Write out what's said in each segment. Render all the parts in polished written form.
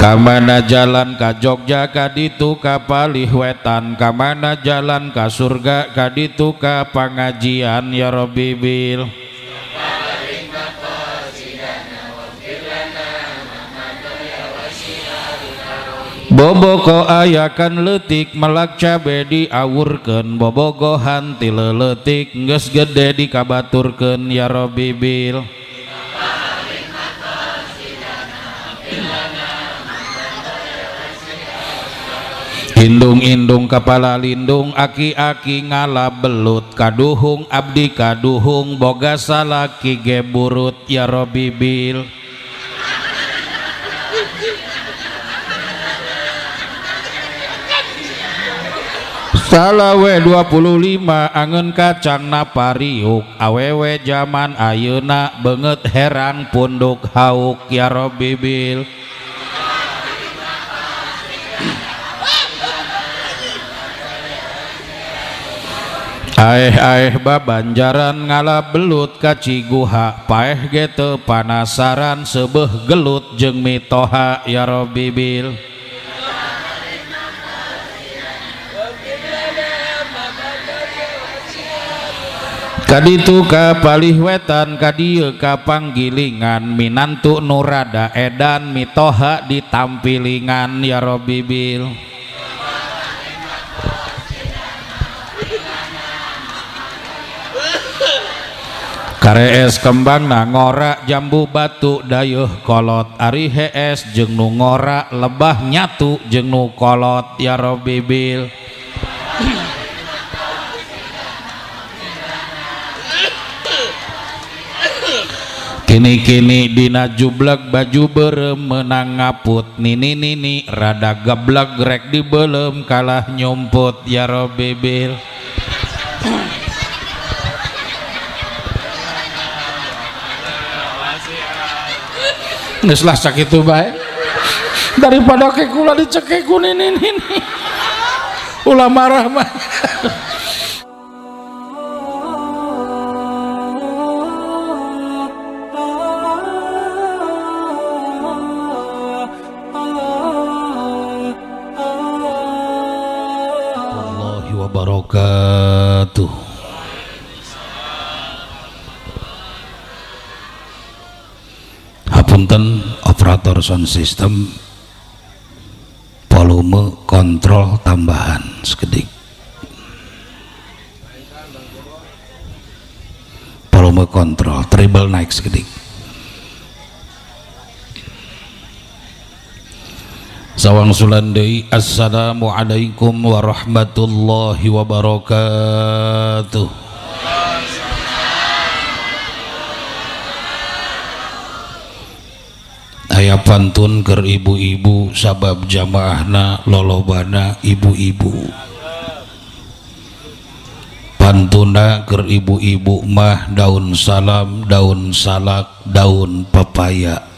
Kamana jalan ka Jogja kaditu ka Palih Wetan, kamana jalan ka surga kaditu ka pangajian ya Rabbi bil. Boboko ayakan leutik melak cabe diawurkeun, bobogohan ti leuletik geus gede dikabaturkeun ya Rabbi bil. Indung-indung kepala lindung aki-aki ngala belut, kaduhung abdi kaduhung boga salaki ge burut ya Rabbi bil. Salawe 25 angen kacang napariuk, awewe jaman ayeuna beungeut herang punduk hauk ya Rabbi bil. Aeh-aeh babanjaran ngala belut ka Ciguha, paeh ge teu panasaran seubeuh gelut jeung mitoha ya Rabbi bil. Kaditu ka Palih Wetan kadieu ka Panggilingan, minantu nu rada edan mitoha ditampilingan ya Rabbi bil. Karees kembang na ngora jambu batu dayeuh kolot, ari hees jeung nu ngora lebah nyatu jeung nu kolot ya Rabbi bil. Kini-kini dina jubleg baju beureum meunang ngaput, nini-nini rada geblek rek dibeuleum kalah nyumput ya Rabbi bil. Geus lah sakitu bae daripada ke kula dicekek ku nini-nini ulah marah mah. Wabarakatuh. Hapunten operator sound system, volume kontrol tambahan sekedik. Volume kontrol treble naik sekedik. Sawang sulan deui, assalamualaikum warahmatullahi wabarakatuh. Aya pantun keur ibu-ibu sabab jamaahna lolobana ibu-ibu. Pantuna keur ibu-ibu mah daun salam, daun salak, daun pepaya.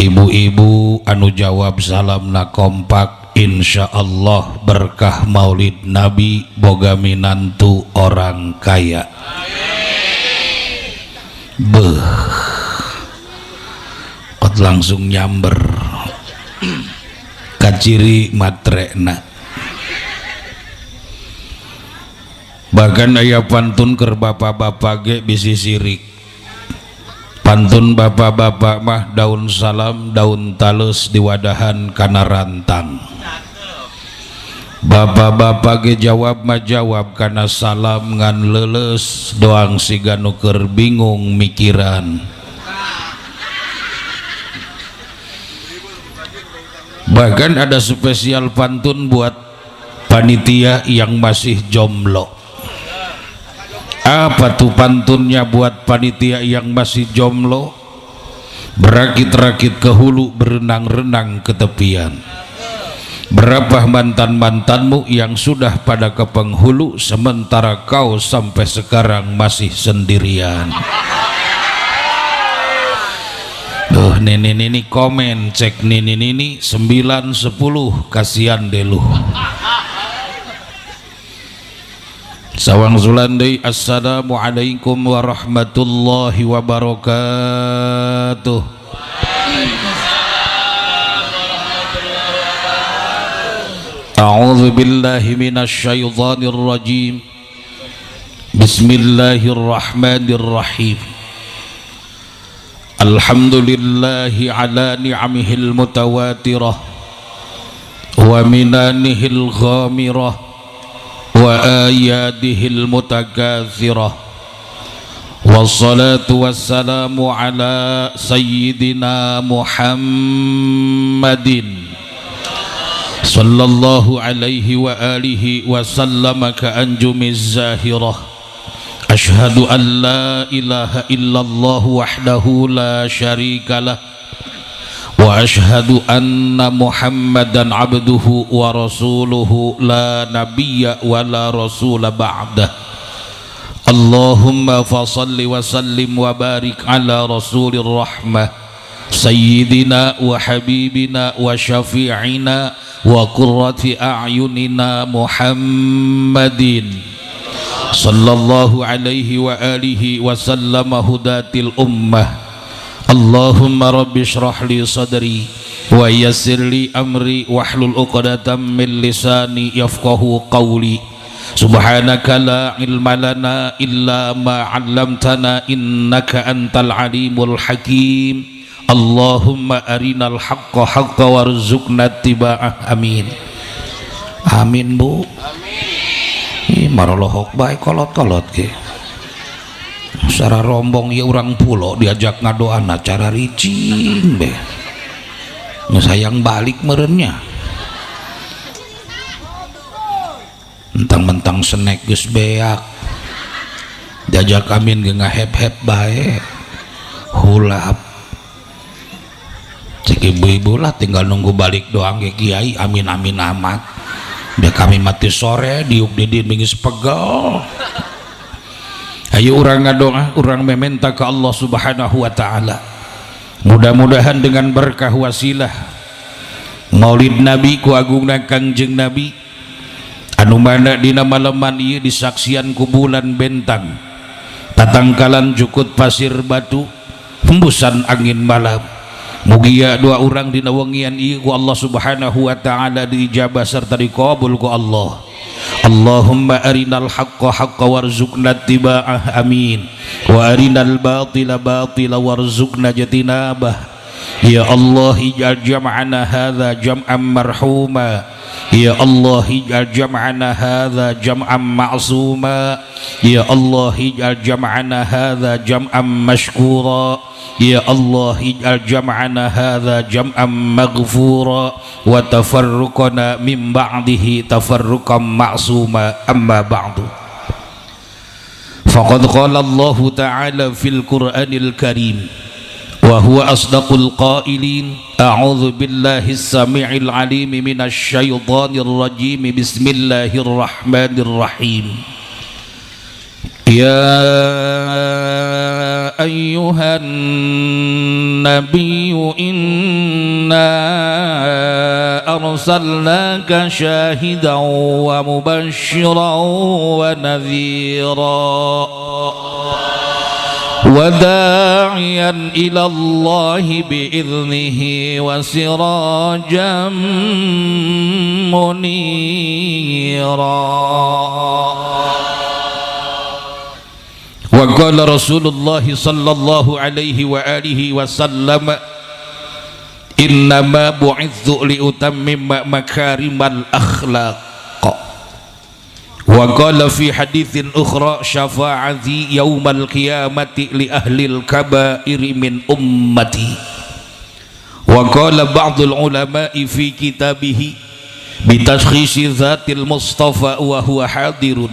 Ibu-ibu anu jawab salamna kompak, insyaallah berkah maulid nabi boga minantu orang kaya. Beuh, kot langsung nyamber kaciri matrena. Bahkan aya pantun keur bapak-bapak ge bisi sirik. Pantun bapak-bapak mah daun salam, daun talus diwadahan kana rantang. Bapak-bapak ge jawab mah jawab kana salam ngan leuleus doang siga nu keur bingung mikiran. Bahkan ada spesial pantun buat panitia yang masih jomblo. Apa tuh pantunnya buat panitia yang masih jomblo? Berakit-rakit ke hulu, berenang-renang ke tepian. Berapa mantan-mantanmu yang sudah pada ke penghulu, sementara kau sampai sekarang masih sendirian. Duh, nini-nini komen cek nini-nini 9 10 kasihan deluh. Sawang sulan deui, assalamualaikum warahmatullahi wabarakatuh. A'udzu billahi minasy syaithanir rajim. Bismillahirrahmanirrahim. Alhamdulillahi ala ni'amihil mutawatirah wa minanihil ghamirah wa ayadihil mutakatsirah. Wassalatu wassalamu ala sayyidina Muhammadin sallallahu alaihi wa alihi wa sallama ka anjumiz zahirah. Ashhadu an la ilaha illallah wahdahu la syarikalah wa ashhadu anna Muhammadan abduhu wa rasuluhu la nabiyya wa la rasula ba'dah. Allahumma fasalli wa sallim wa barik ala rasulir rahmah sayyidina wa habibina wa syafi'ina wa qurrati a'yunina Muhammadin sallallahu alaihi wa alihi wa sallama hudatil ummah. Allahumma rabbi shrah li sadri wa yassir li amri wahlul 'uqdatam min lisani yafqahu qawli. Subhanaka la ilma lana illa ma 'allamtana innaka antal alimul hakim. Allahumma arinal haqqa haqqa warzuqna ittiba'ah. Amin. Amin bu. Amin. Marolohok bae kolot-kolot ge. Secara rombong ya urang pulo diajak ngadoana cara ricing be. Sayang balik merenya. Mentang-mentang senek geus beak. Diajak amin ge ngahep-hep bae. Hulap. Cek ibu-ibu lah tinggal nunggu balik doang ge kiai amin-amin amat. Biar kami mati sore diuk didin mingis pegel. Ayo urang ngadoa, urang meminta ke Allah Subhanahu wa taala. Mudah-mudahan dengan berkah wasilah Maulid Nabi ku agungna Kangjeng Nabi anu mana dina maleman ieu disaksian ku bulan bentang, tatangkalan jukut pasir batu, hembusan angin malam. Mugia dua orang dina wengian ieu ku Allah Subhanahu wa taala diijabah serta dikabul ku Allah. Allahumma arinal haqqa haqqa warzuqna ittiba'ah. Amin. Wa arinal batila batila warzuqna jtinabah. Ya Allah ij'al jam'ana hadza jam'an marhuma. Ya Allah ij'al jam'ana hadza jam'an ma'suma. Ya Allah ij'al jam'ana hadza jam'an mashkura. Ya Allah ij'al jam'ana hadza jam'an maghfura wa tafarruqana min ba'dihi tafarruqan ma'suma. Amma ba'du. Faqad qala Allah ta'ala fil Qur'anil Karim wa huwa asdaqul qailin. A'udzu billahi as-sami'il 'alim minasy syaithanir rajim. Bismillahirrahmanirrahim. Ya ayyuhan nabiyyu inna arsalnaka syahidan wa mubasysyiran wa nadhira wa da'iyan ila Allahi bi'idhnihi wa sirajan munira. Wa qala Rasulullah sallallahu alaihi wa alihi wasallam innama bu'ithu liutammima makarimal akhlaq. Wa qala fi haditsin ukhra syafa'ati yaumal qiyamati li ahlil kaba'iri min ummati. Wa qala ba'dul ulama'i fi kitabihi bi tashkhisi dzatil mustafa wa huwa hadirun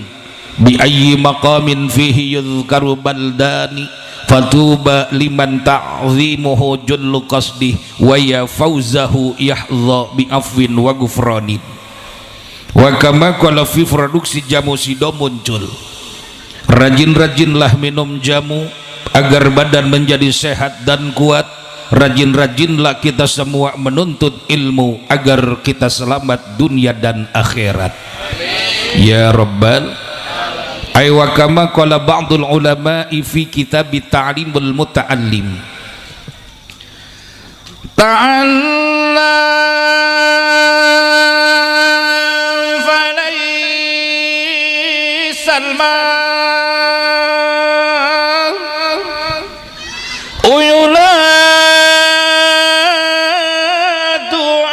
bi ayyi maqamin fihi yudhkaru baldani fatuba liman ta'zimuhu jullu qasdih wa ya fawzahu yahdha bi afwin wa ghufranin. Wa kama qala fi produksi jamu sido muncul, rajin-rajinlah minum jamu agar badan menjadi sehat dan kuat. Rajin-rajinlah kita semua menuntut ilmu agar kita selamat dunia dan akhirat. Ya Rabbal. Ay wa kama qala ba'dul ulama'i fi kitab ta'limul muta'allim. Ta'allam Mah uyulatu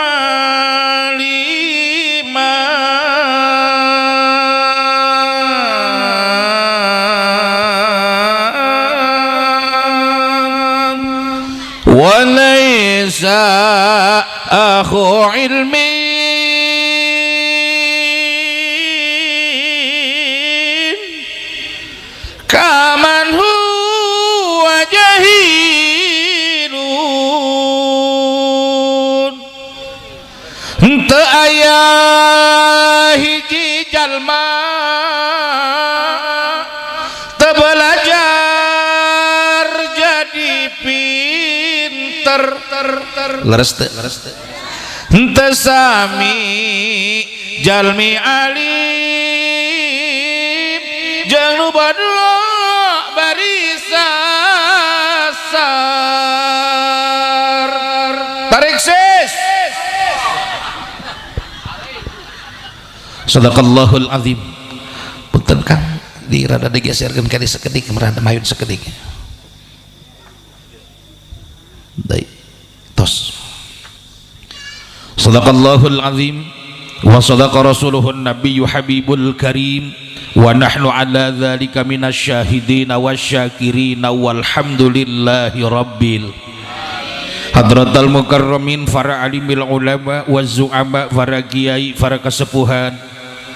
alima walaysa akhu ilmi kaman huwa jahilun. Teu aya hiji jalma teu belajar jadi pinter. Leres teu? Leres teu? Teu sami jalmi alim jeung nu bodoh bari sasar. Tarik sis. Sadaqallahul azim. Punten Kang, di rada digeserkeun ka sakedik, merada mayun sakedik. Deui. Tos. Sadaqallahul azim wa sadaqa rasuluhun nabiyyu habibul karim wa nahnu ala dzalika minasyahidin wasyakirin walhamdulillahi rabbil. Hadratal mukarramin, para alimil ulama waz zu'ama, para kiai, para kesepuhan,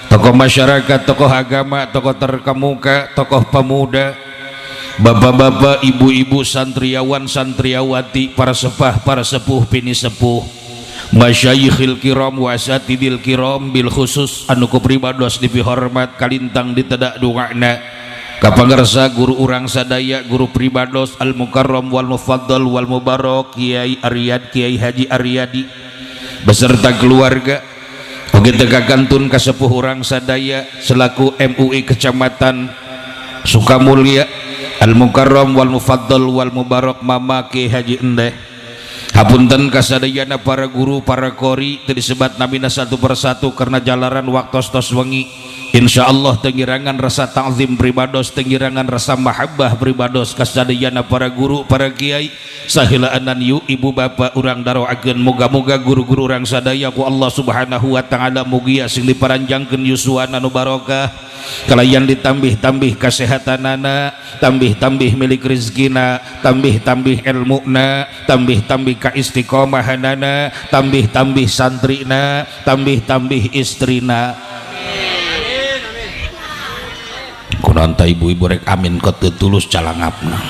tokoh masyarakat, tokoh agama, tokoh terkemuka, tokoh pemuda, bapak-bapak, ibu-ibu, santriawan, santriawati, para sepah, para sepuh, pini sepuh, masyayikhil kiram wa asatidil kiram, bil khusus anu ku pribados dipihormat kalintang ditedak dungana kapangarsa guru urang sadaya, guru pribados al mukarram wal mufaddal wal mubarak Kiai Aryad, Kiai Haji Aryadi beserta keluarga. Oge teu kantun kasepuh urang sadaya selaku MUI Kecamatan Sukamulya al mukarram wal mufaddal wal mubarak Mama Kiai Haji Endeh. Hapunten kasadayana para guru, para kori, teu disebat namina satu persatu karena jalaran waktos tos wengi. Insyaallah tengirangan rasa ta'zim pribados, tengirangan rasa mahabbah pribados kasadayana para guru, para kiai, sahilaanan yu ibu bapak urang daroakeun moga-moga guru-guru urang sadaya ku Allah Subhanahu wa taala mugia sing diparanjangkeun yuswana nu barokah, kalayan ditambih-tambih kasehatanana, tambih-tambih milik rezekina, tambih-tambih ilmuna, tambih-tambih kaistiqomahanana, tambih-tambih santrina, tambih-tambih istrina. Kunaon ta ibu-ibu rek amin kot teu tulus calangapna.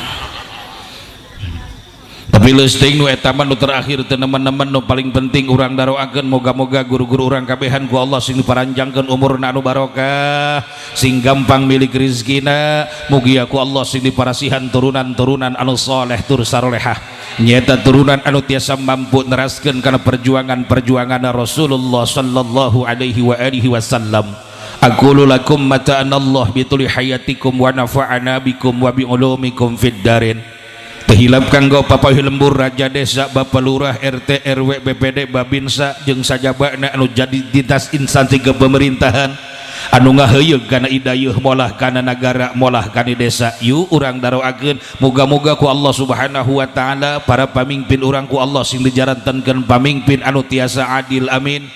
Tapi leusting nu eta mah nu terakhir teu nemen-nemen, nu paling penting urang daroakeun moga-moga guru-guru urang kabehan ku Allah sing diparanjangkeun umurna anu barokah, sing gampang milik rezekina, mugia ku Allah sing diparasihan turunan-turunan anu soleh tur sarolehah, nyaeta turunan anu tiasa mampu neraskeun kana perjuangan-perjuangan Rasulullah sallallahu alaihi wa alihi wasallam. Aqulu lakum mata'anallah bituli hayatikum wa nafa'ana bikum wa bi ulumikum fid darin. Tehilap kanggo papahi lembur, raja desa, bapak lurah, RT, RW, BPD, Babinsa jeung sajabana anu jadi dinas instansi kepemerintahan anu ngaheuyeug kana idayeuh molah kana nagara molah kana desa. Yu urang daroakeun moga-moga ku Allah Subhanahu wa taala para pamimpin urang ku Allah sing dijarantenkeun pamimpin anu tiasa adil, amin,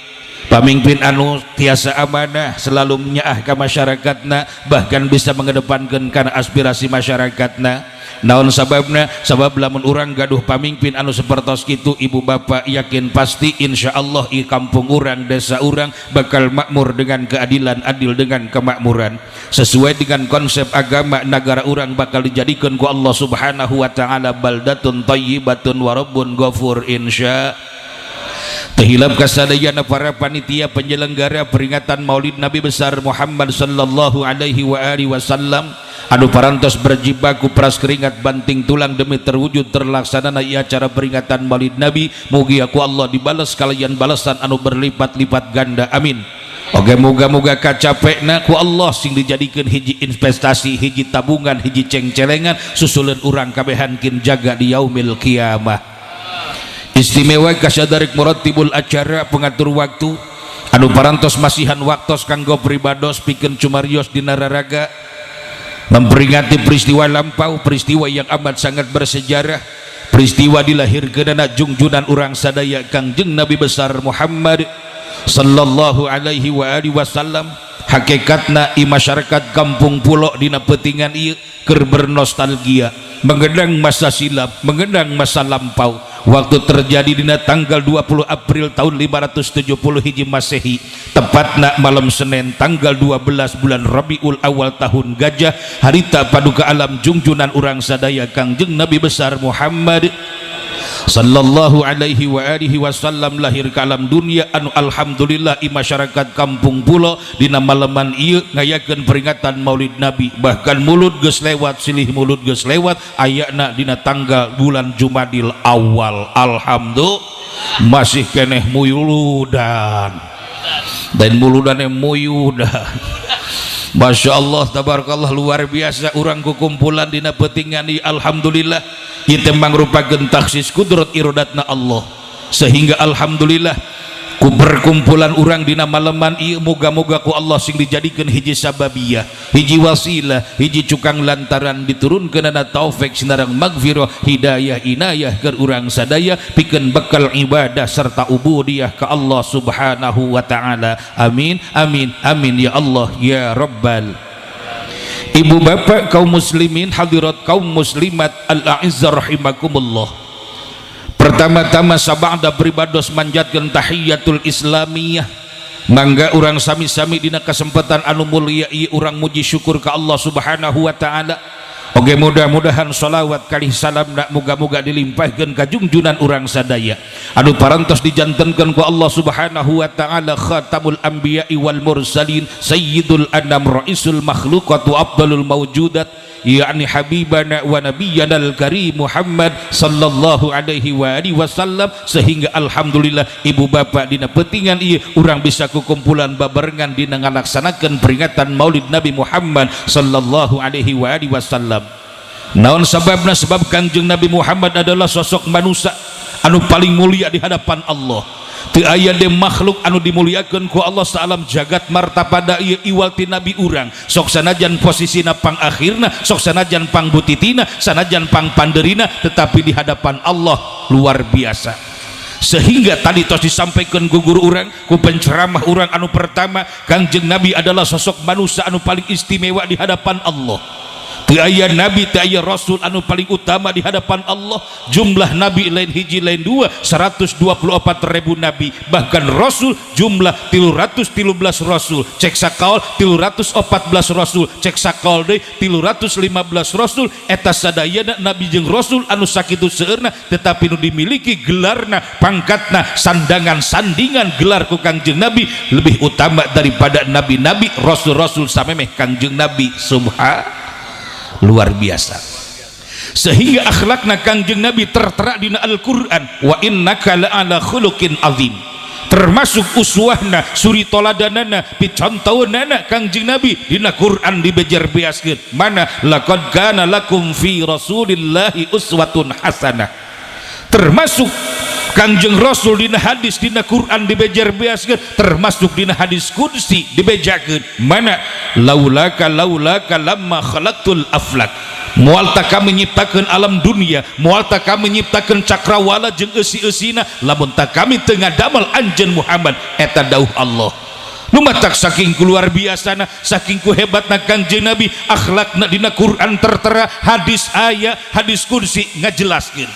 pamimpin anu tiasa amanah, selalu menyaah ka masyarakatna, bahkan bisa mengedepankan kana aspirasi masyarakatna. Naon sababna? Sabab lamun urang gaduh pamimpin anu sapertos kitu, ibu bapak yakin pasti insyaallah i kampung urang, desa urang bakal makmur dengan keadilan, adil dengan kemakmuran sesuai dengan konsep agama. Negara urang bakal dijadikan ku Allah Subhanahu wa taala baldatun thayyibatun wa rabbun ghafur, insya. Tehilap kasadayana para panitia penyelenggara peringatan Maulid Nabi besar Muhammad sallallahu alaihi wa alihi wasallam anu parantos berjibaku peras keringat banting tulang demi terwujud terlaksana acara peringatan Maulid Nabi, mugia ku Allah dibalas kalian balasan anu berlipat-lipat ganda, amin. Oke, moga-moga kacapekna ku Allah sing dijadikan hiji investasi, hiji tabungan, hiji cengcelengan susulan urang kabehan kin jaga di yaumil kiamah. Istimewa kasadarik muratibul acara, pengatur waktu anu parantos masihan waktos kanggo pribados pikeun cumarios dina raraga. Memperingati peristiwa lampau, peristiwa yang amat sangat bersejarah, peristiwa dilahirkeunana jungjunan urang sadaya, Kangjeng Nabi besar Muhammad sallallahu alaihi wa alihi wasallam. Hakikatna i masyarakat Kampung Pulo dina peutingan ieu keur bernostalgia, mengenang masa silam, mengenang masa lampau, waktu terjadi dina tanggal 20 April tahun 570 hiji Masehi, tepatna malam Senin tanggal 12 bulan Rabiul Awal tahun Gajah, harita paduka alam jungjunan urang sadaya, Kangjeng Nabi besar Muhammad sallallahu alaihi wa alihi wasallam lahir ke alam dunia. Anu alhamdulillah i masyarakat Kampung Pulo dina malaman ieu ngayakeun peringatan Maulid Nabi. Bahkan mulud geus lewat, silih mulud geus lewat, ayana dina tanggal bulan Jumadil Awal. Alhamdulillah, masih keneh muyuludan dan muludan muyudan. Masya Allah, tabarakallah, luar biasa urang kukumpulan dina peutingan. Alhamdulillah, ieu mangrupakeun takhsis kudrat irodatna Allah, sehingga alhamdulillah ku berkumpulan urang dina malaman ieu, moga-moga ku Allah sing dijadikeun hiji sababiyah, hiji wasilah, hiji cukang lantaran diturunkeunana taufik sinareng magfirah, hidayah, inayah keur urang sadaya pikeun bekal ibadah serta ubudiyah ka Allah Subhanahu wa taala. Amin, amin, amin, ya Allah ya rabbal. Ibu bapak kaum muslimin, hadirat kaum muslimat al-a'izza rahimakumullah. Pertama-tama, sabada pribados manjatkeun tahiyatul islamiyah, mangga urang sami-sami dina kesempatan anu mulia ieu urang muji syukur ka Allah Subhanahu wa taala. Oke, mudah-mudahan sholawat kalih salam nak muga-muga dilimpahkeun ka jungjunan urang sadaya anu parantos dijantenkeun ku Allah Subhanahu wa taala khatamul anbiya'i wal mursalin, sayyidul anam, raisul makhluqat wa afdalul mawjudat, yakni habibana wa nabiyyana al-karim Muhammad sallallahu alaihi wa alihi wasallam. Sehingga alhamdulillah, ibu bapak, dina peutingan ieu urang bisa kukumpulan babarengan dina ngalaksanakeun peringatan Maulid Nabi Muhammad sallallahu alaihi wa alihi wasallam. Naon sababna? Sebab Kangjeng Nabi Muhammad adalah sosok manusia anu paling mulia di hadapan Allah. Teu aya de makhluk anu dimuliakeun ku Allah saalam jagat martapada ieu iwal ti nabi urang. Sok sanajan posisina pang akhirna, sok sanajan pang butitina, sanajan pang panderina, tetapi di hadapan Allah luar biasa. Sehingga tadi tos disampaikan ku guru urang, ku penceramah urang anu pertama, Kangjeng Nabi adalah sosok manusia anu paling istimewa di hadapan Allah. Teu aya nabi, teu aya rasul anu paling utama di hadapan Allah. Jumlah nabi lain hiji lain dua, 124 ribu nabi, bahkan rasul jumlah 313 rasul, cek sakaol 314 rasul, cek sakaol deui 315 rasul. Eta sadayana nabi jeung rasul anu sakitu seueurna, tetapi nu dimiliki gelarna, pangkatna, sandangan sandingan gelar ku Kangjeng Nabi lebih utama daripada nabi-nabi, rasul-rasul samemeh Kangjeng Nabi. Subhan, luar biasa. Sehingga akhlakna Kangjeng Nabi tertera dina Al-Qur'an, wa innaka la'ala khuluqin azim. Termasuk uswahna, suri toladanana, picontohnana Kangjeng Nabi dina Quran dibejer beaskeun. Mana? Laqad kana lakum fi rasulillahi uswatun hasanah. Termasuk Kangjeng Rasul dina hadis, dina Quran dibejer beaskeun, termasuk dina hadis qudsi dibejakeun. Mana? Laulaka laulaka lamma khalaqtul aflak, moal tak kami nyiptakeun alam dunia, moal tak kami nyiptakeun cakrawala jeung eusi-eusina lamun tak kami teu ngadamel anjeun Muhammad. Eta dawuh Allah. Nu matak saking ku luar biasana, saking ku hebatna Kangjeng Nabi, akhlakna dina Quran tertera, hadis aya, hadis qudsi ngajelaskeun.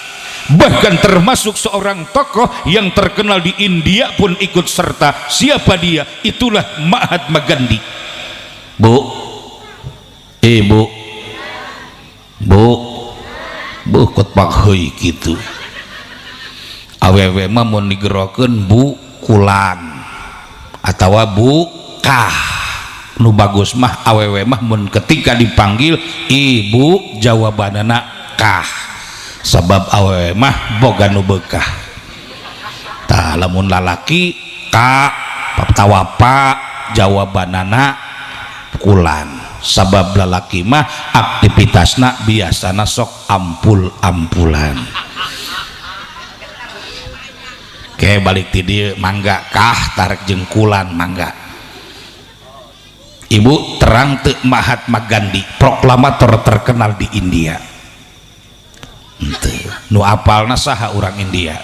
Bahkan termasuk seorang tokoh yang terkenal di India pun ikut serta. Siapa dia? Itulah Mahatma Gandhi. Bu, ibu, bu, bu, kot pak heuy kitu. Awewe mah mun digerokeun bu kulan atawa bu kah. Nu bagus mah awewe mah mun ketika dipanggil ibu jawabanana kah, sebab awewe mah boga nu beukah. Tah, lamun lalaki ka atawa pak jawabanana kulan, sabab lalaki mah aktivitasna biasana sok ampul-ampulan. Oke, balik ti dieu mangga kah tarik jeung kulan, mangga. Ibu terang teu Mahatma Gandhi, proklamator terkenal di India? Henteu. Nu apalna saha urang India?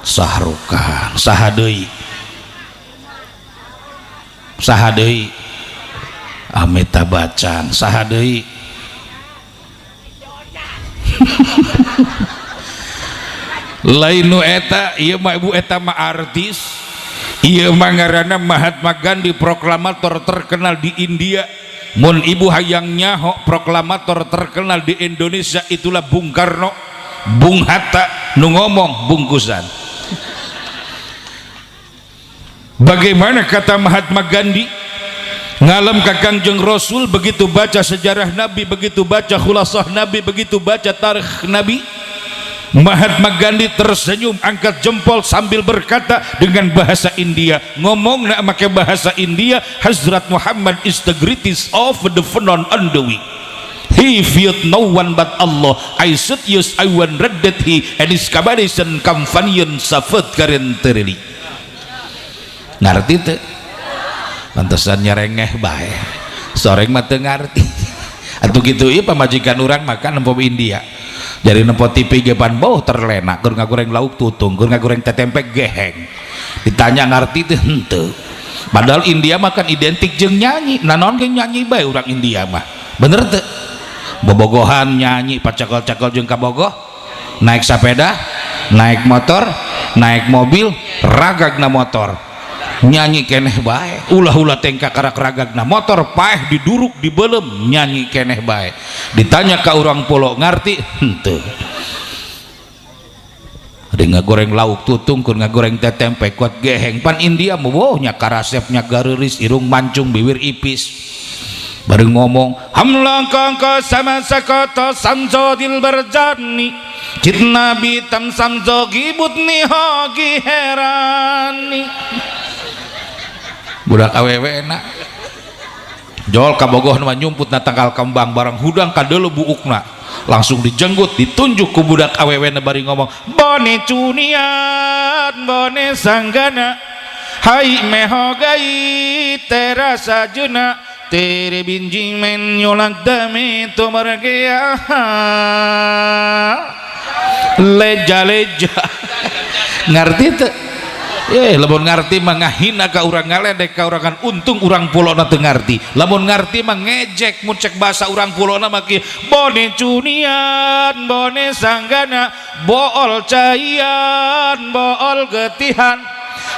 Shah Rukh Khan. Saha deui? Saha deui? Amitabh Bachchan. Saha deui? Lain nu eta ieu mah, Ibu. Eta mah artis, ieu mah ngaranna Mahatma Gandhi, proklamator terkenal di India. Mun ibu hayang nyaho proklamator terkenal di Indonesia, itulah Bung Karno, Bung Hatta, nu ngomong bungkusan. Bagaimana kata Mahatma Gandhi? Ngalem ka Kangjeng Rasul, begitu baca sejarah Nabi, begitu baca khulasah Nabi, begitu baca tarikh Nabi, Mahatma Gandhi tersenyum, angkat jempol sambil berkata dengan bahasa India, ngomong nak make bahasa India, "Hazrat Muhammad is the greatest of the phenomenon on the week. He feared no one but Allah. I should use I want read that he and his companion companion suffered currently." Ngerti teu? Pantesan nyerengeh bae. Soreng mah teu ngarti atuh kitu. Ieu pamajikan urang makan nempo India, jadi nempo TV ge pan bau terlena, keur ngagoreng lauk tutung, keur ngagoreng tetempe geheng. Ditanya ngarti teu? Henteu. Padahal India makan identik jeung nyanyi. Naon ge nyanyi bae urang India mah, bener teu? Bobogohan nyanyi, pacakel-cakel jeung kabogoh, naik sepeda, naik motor, naik mobil, ragagna motor nyanyi keneh bae. Ulah-ulah tengka karak ragagna motor paeh, diduruk, dibelem, nyanyi keneh bae. Ditanya ka urang pulo, ngarti henteu? Ada ngagoreng lauk tutung, keur ngagoreng teh tempe kuat geheng. Pan India mah boh nya, karasepnya gareuris, irung mancung, bibir ipis, baru ngomong hamlangkang ke sama sakata samjo dil berjani jitna bitam samjo gibutni hogi herani. Budak awewe enak jol kabogoh mah nyumput na tangkal kembang, barang hudang kadeuleu buukna langsung dijenggut, ditunjuk ku budak awewe na bari ngomong, "Bone cunian bone sanggana hai mehogai terasa juna tere binji men nyolak dame tumar gaya leja leja." Ngerti teu? Lamun ngarti mah ngahina ka urang, ngaledek ka urang. Kan untung urang pulona teu ngarti. Lamun ngarti mah ngejek. Mun cek bahasa urang pulona mah kieu, "Bone cunian bone sanggana bool caian bool getihan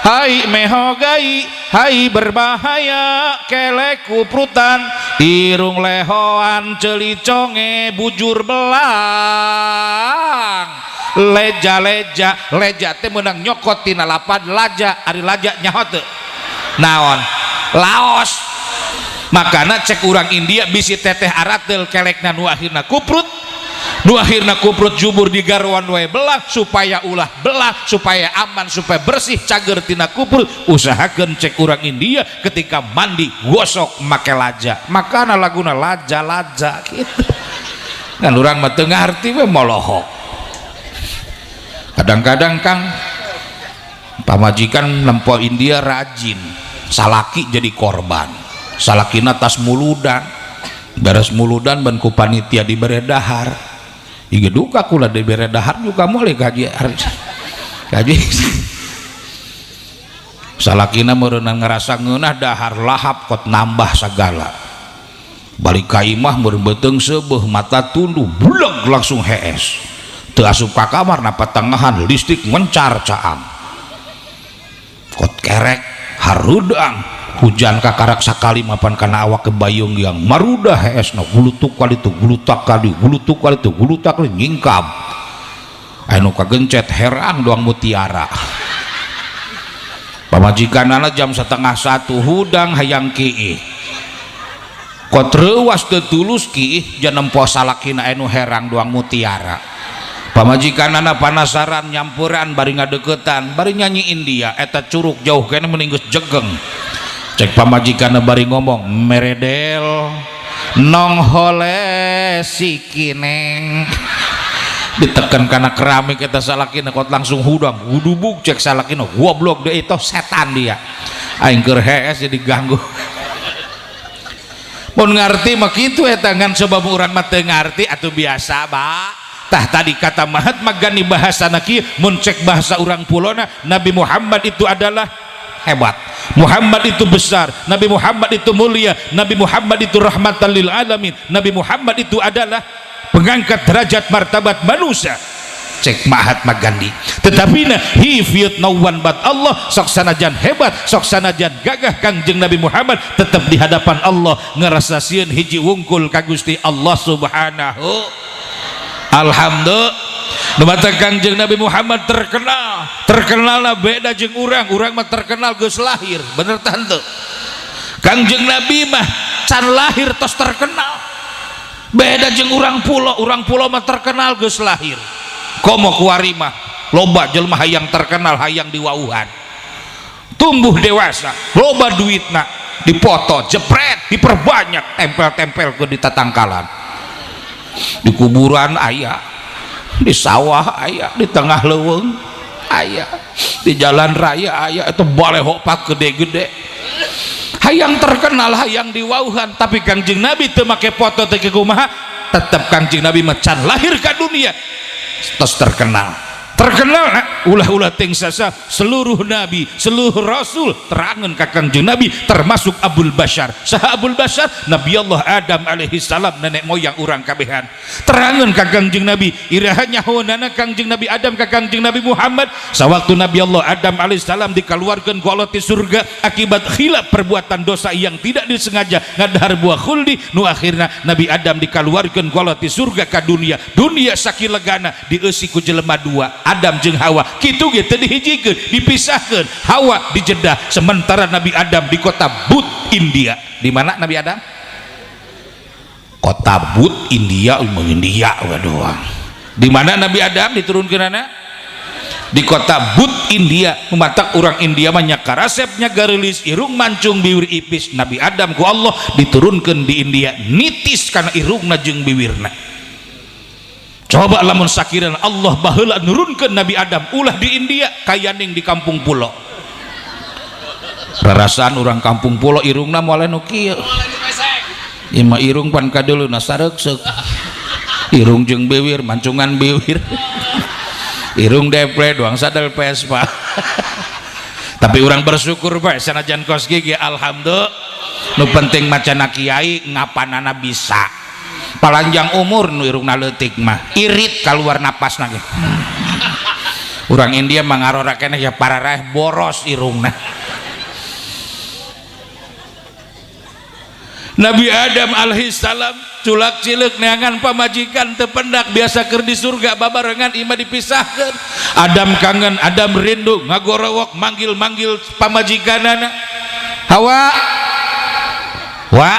hai mehogai hai berbahaya kelek kuprutan irung lehoan celiconge bujur belang leja leja." Leja teh menang nyokot tina lapad laja. Ari laja nyaho teu naon? Laos. Makana cek urang India, bisi teteh aratel kelekna nu akhirna kuprut, nu akhirna kuprut jubur di garwan wae belah. Supaya ulah belah, supaya aman, supaya bersih, cager tina kuprut, usahakeun cek urang India ketika mandi gosok make laja. Makana laguna laja laja gitu kan. Urang mah teu ngarti we, molohok. Kadang-kadang, Kang, pamajikan nempo India rajin, salaki jadi korban. Salakina tas muludan, beres muludan ban ku panitia dibere dahar. Ieu duka kula, dibere dahar juga mulai kaji kaji. Salakina meureunna ngerasa ngeunah dahar, lahap kot nambah sagala. Balik ka imah meureun beuteung seubeuh, mata tunduh, buleg, langsung hees. Teu asup ka kamar, na patengahan listrik mencar caang, kot kerek harudang. Hujan kakarak sakali mapan kana awak kebayung yang marudah heesna, gulutuk kali itu, gulutak kali, gulutuk kali itu, gulutak kali, nyingkab. Anu kagencet heran doang mutiara. Pamajikanana jam 12.30 hudang hayang kiih, kot reuwas teu tulus kiih, jan nempo salakina anu herang doang mutiara. Pamajikanana panasaran, nyampuran bari ngadeukeutan, bari nyanyi India. Eta curug jauh kene mending geus jegeng. Cek pamajikanna bari ngomong, "Meredel nong hole sikineng." Ditekan kana keramik eta salakina, kot langsung hudang gudubuk. Cek salakina, "Goblok dia itu, setan dia, aing keur hees jadi ganggu." Mun ngarti mah kitu eta, ngan sebab urang mah teu ngarti atuh biasa ba. Tah tadi kata Mahatma Gandhi bahasana kieu, mun cek bahasa urang pulona, Nabi Muhammad itu adalah hebat, Muhammad itu besar, Nabi Muhammad itu mulia, Nabi Muhammad itu rahmatan lil alamin, Nabi Muhammad itu adalah pengangkat derajat martabat manusia, cek Mahatma Gandhi. Tetapi nah, he feared no one but Allah. Sok sanajan hebat, sok sanajan gagah Kangjeng Nabi Muhammad, tetap di hadapan Allah ngerasa sieun hiji wungkul ka Gusti Allah Subhanahu. Alhamdulillah. Nu matak Kangjeng Nabi Muhammad terkenal, terkenalna beda jeung urang. Urang mah terkenal geus lahir, bener tah henteu? Kangjeng Nabi mah can lahir tos terkenal. Beda jeung urang pulo, urang pulo mah terkenal geus lahir. Komo kuari mah loba jelema hayang terkenal, hayang diwauhan. Tumbuh dewasa, loba duitna, dipoto, jepret, diperbanyak, tempel-tempel ke di tatangkalan, di kuburan aya, di sawah aya, di tengah leuweung aya, di jalan raya aya, itu baleho pak gede-gede. Hayang terkenal, hayang diwauhan. Tapi Kangjeng Nabi teu make foto teh kumaha, tetep Kangjeng Nabi mah can lahir ka dunia tos terkenal. Terkenal nah, ulah-ulah ting sasa, seluruh nabi, seluruh rasul terangan ka Kangjeng Nabi, termasuk Abul Bashar. Saha Abul Bashar? Nabi Allah Adam alaihi salam, nenek moyang urang kabehan, terangan ka Kangjeng Nabi. Iraha nyahoanana Kangjeng Nabi Adam ka Kangjeng Nabi Muhammad? Sawaktu Nabi Allah Adam alaihi salam dikeluarkan ku Allah ti surga akibat khilaf perbuatan dosa yang tidak disengaja, ngadahar buah khuldi, nu akhirna Nabi Adam dikeluarkan ku Allah ti surga ka dunia. Dunia sakilegana dieusi ku jelema dua, Adam jeung Hawa. Kitu ge teu dihijikeun, dipisahkeun. Hawa di Jeddah, sementara Nabi Adam di kota But, India. Di mana Nabi Adam? Kota But, India. India waduh. Di mana Nabi Adam diturunkeun anak? Di kota But, India. Matak orang India mah nya karasepnya gareulis, irung mancung, bibir ipis. Nabi Adam ku Allah diturunkan di India, nitis karena irungna jeung bibirna. Coba lamun sakiran Allah baheula nurunkeun Nabi Adam ulah di India, kayaning di kampung pulo. Rarasaan orang kampung pulo irungna moal nu kieu. Ieu mah irung pan kadeuleuna sareukseuk, irung jeung bibir mancungan, bibir irung deple doang, sadel Vespa. Tapi orang bersyukur pak, sanajan kos gigi alhamdulillah. Nu penting macana kiai ngapanana bisa palanjang umur. Nu irungna leutik mah irit keluar napas lagi. Orang India mah ngarora keneh ya, pararaeh boros irungna. Nabi Adam alaihissalam culak cileuk neangan pamajikan teu pendak. Biasa keur di surga babarengan, imah dipisahkeun. Adam kangen, Adam rindu, ngagorowok manggil-manggil pamajikanana, "Hawa, wa,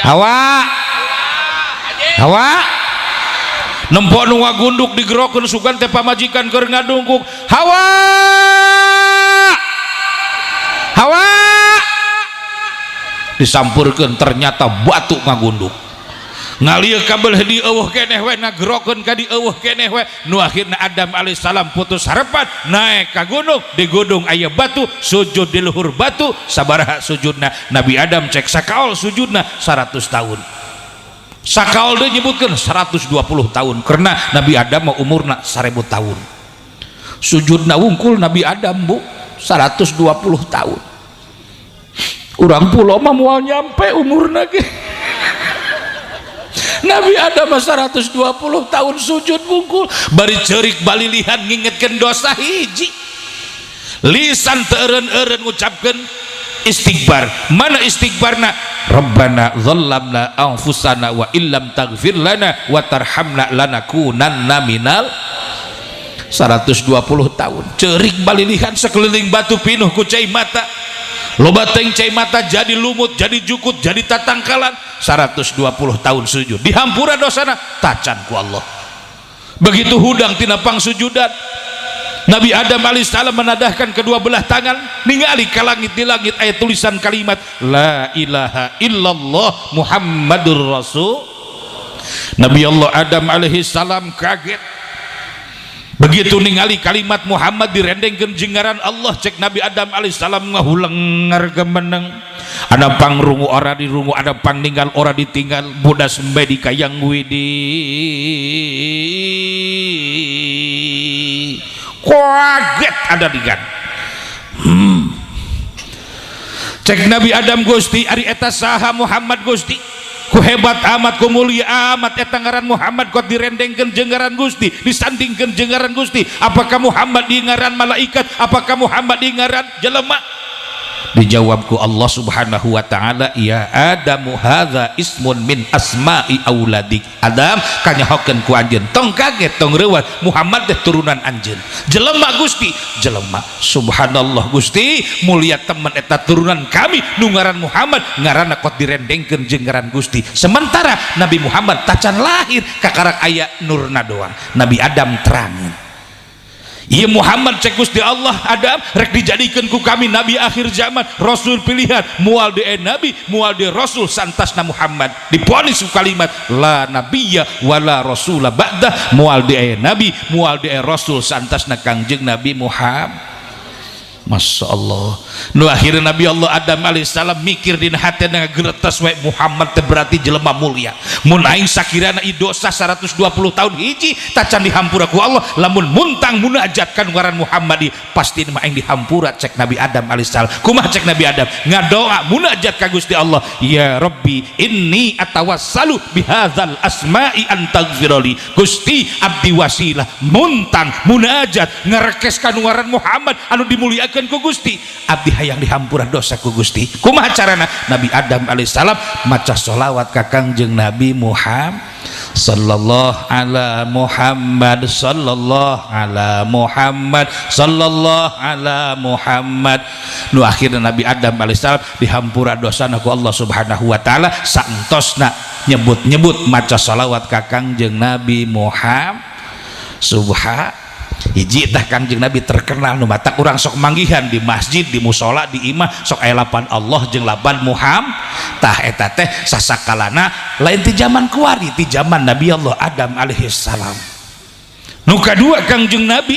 Hawa, Hawa!" Nempo nu ngagunduk digerokeun, sugan teh pamajikan keur ngadungkuk. "Hawa, Hawa!" Disampurkeun, ternyata batu ngagunduk. Ngalieu kabel di eueuh keneh we, ngagerokeun ka di eueuh keneh we. Nu akhirna Adam alaihissalam putus harapan, naik ka gunung. Di gunung aya batu, sujud di luhur batu. Sabaraha sujudna Nabi Adam? Cek sakaol sujudna 100 tahun, sakaol deui nyebutkeun 120 tahun, karena Nabi Adam mah umurna 1000 tahun. Sujudna wungkul Nabi Adam, Bu, 120 tahun. Urang pulau mah moal nyampe umurna ge. Nabi Adam mah 120 tahun sujud wungkul, bari ceurik balilihan ngingetkeun dosa. Hiji lisan teu eureun-eureun ngucapkeun istighfar. Mana istighfarna? "Rabbana zalamna anfusana wa illam taghfir lana wa tarhamna lanakunanna minal." 120 tahun ceurik balilihan, sekeliling batu pinuh ku cai mata, loba teuing cai mata jadi lumut, jadi jukut, jadi tatangkalan. 120 tahun sujud, dihampura dosana tacan ku Allah. Begitu hudang tina pangsujudan, Nabi Adam alaihissalam menadahkan kedua belah tangan, ningali ka langit. Di langit aya tulisan kalimat "La ilaha illallah Muhammadur Rasul". Nabi Allah Adam alaihissalam kaget. Begitu ningali kalimat Muhammad direndengkeun jeung ngaran Allah, cek Nabi Adam alaihissalam ngahulengar gemeneng. Ada pangrungu ora dirungu, ada pangtinggal ora ditinggal, bodas embe di kayang widi. Kaget ada digan. Cek Nabi Adam, Gusti, ari eta saha Muhammad, Gusti? Ku hebat amat, ku mulia amat eta ngaran Muhammad, kok direndengkeun jeung ngaran Gusti, disandingkeun jeung ngaran Gusti. Apakah Muhammad di ngaran malaikat? Apakah Muhammad di ngaran jelema? Dijawab ku Allah Subhanahu wa taala, ya Adamu, hadza ismun min asma'i auladik. Adam, kanyahokeun ku anjeun, tong kaget, tong reuwas, Muhammad teh turunan anjeun. Jelema, Gusti? Jelema. Subhanallah, Gusti, mulia temen eta turunan kami nu ngaran Muhammad, ngaranna kot direndengkeun jeung ngaran Gusti, sementara Nabi Muhammad tacan lahir, kakarak aya nurna doang. Nabi Adam terangin. Iya, Muhammad, cek Gusti Allah, Adam, rek dijadikan ku kami nabi akhir zaman, rasul pilihan. Mual de nabi, mual de rasul santasna Muhammad. Diponis ku kalimat la nabiyya wala rasula ba'da, mual de nabi, mual de rasul santasna Kangjeng Nabi Muhammad. Masya Allah. Nu akhirnya Nabi Allah Adam alaihissalam mikir dina hati, ngagretes we, Muhammad teh berarti jelema mulia. Mun aing sakirana dosa 120 tahun hiji tacan dihampura ku Allah, lamun muntang munajat kan ngaran Muhammad pasti mah aing dihampura, cek Nabi Adam alaihissalam. Kumaha cek Nabi Adam? Ngadoa munajat ka Gusti Allah, ya Rabbi, inni atawassalu bihadzal asma'i an taghfirali. Gusti, abdi wasilah muntang munajat ngarekes ka ngaran Muhammad anu dimuliakeun ku Gusti, abdi hayang dihampura dosa ku Gusti. Kumaha carana? Nabi Adam alaihissalam maca sholawat ka Kangjeng Nabi Muhammad, sallallahu ala Muhammad, sallallahu ala Muhammad, sallallahu ala Muhammad. Nu akhirna Nabi Adam alaihissalam dihampura dosana ku Allah Subhanahu wa taala saentosna nyebut-nyebut maca sholawat ka Kangjeng Nabi Muhammad. Subhan, hiji tah Kangjeng Nabi terkenal nu matak urang sok manggihan di masjid, di musola, di imah, sok aya lapan Allah jeung lapan Muhammad. Tah, eta teh sasakalana lain ti zaman kuari, ti zaman Nabi Allah Adam alaihi salam. Nu kadua, Kangjeng Nabi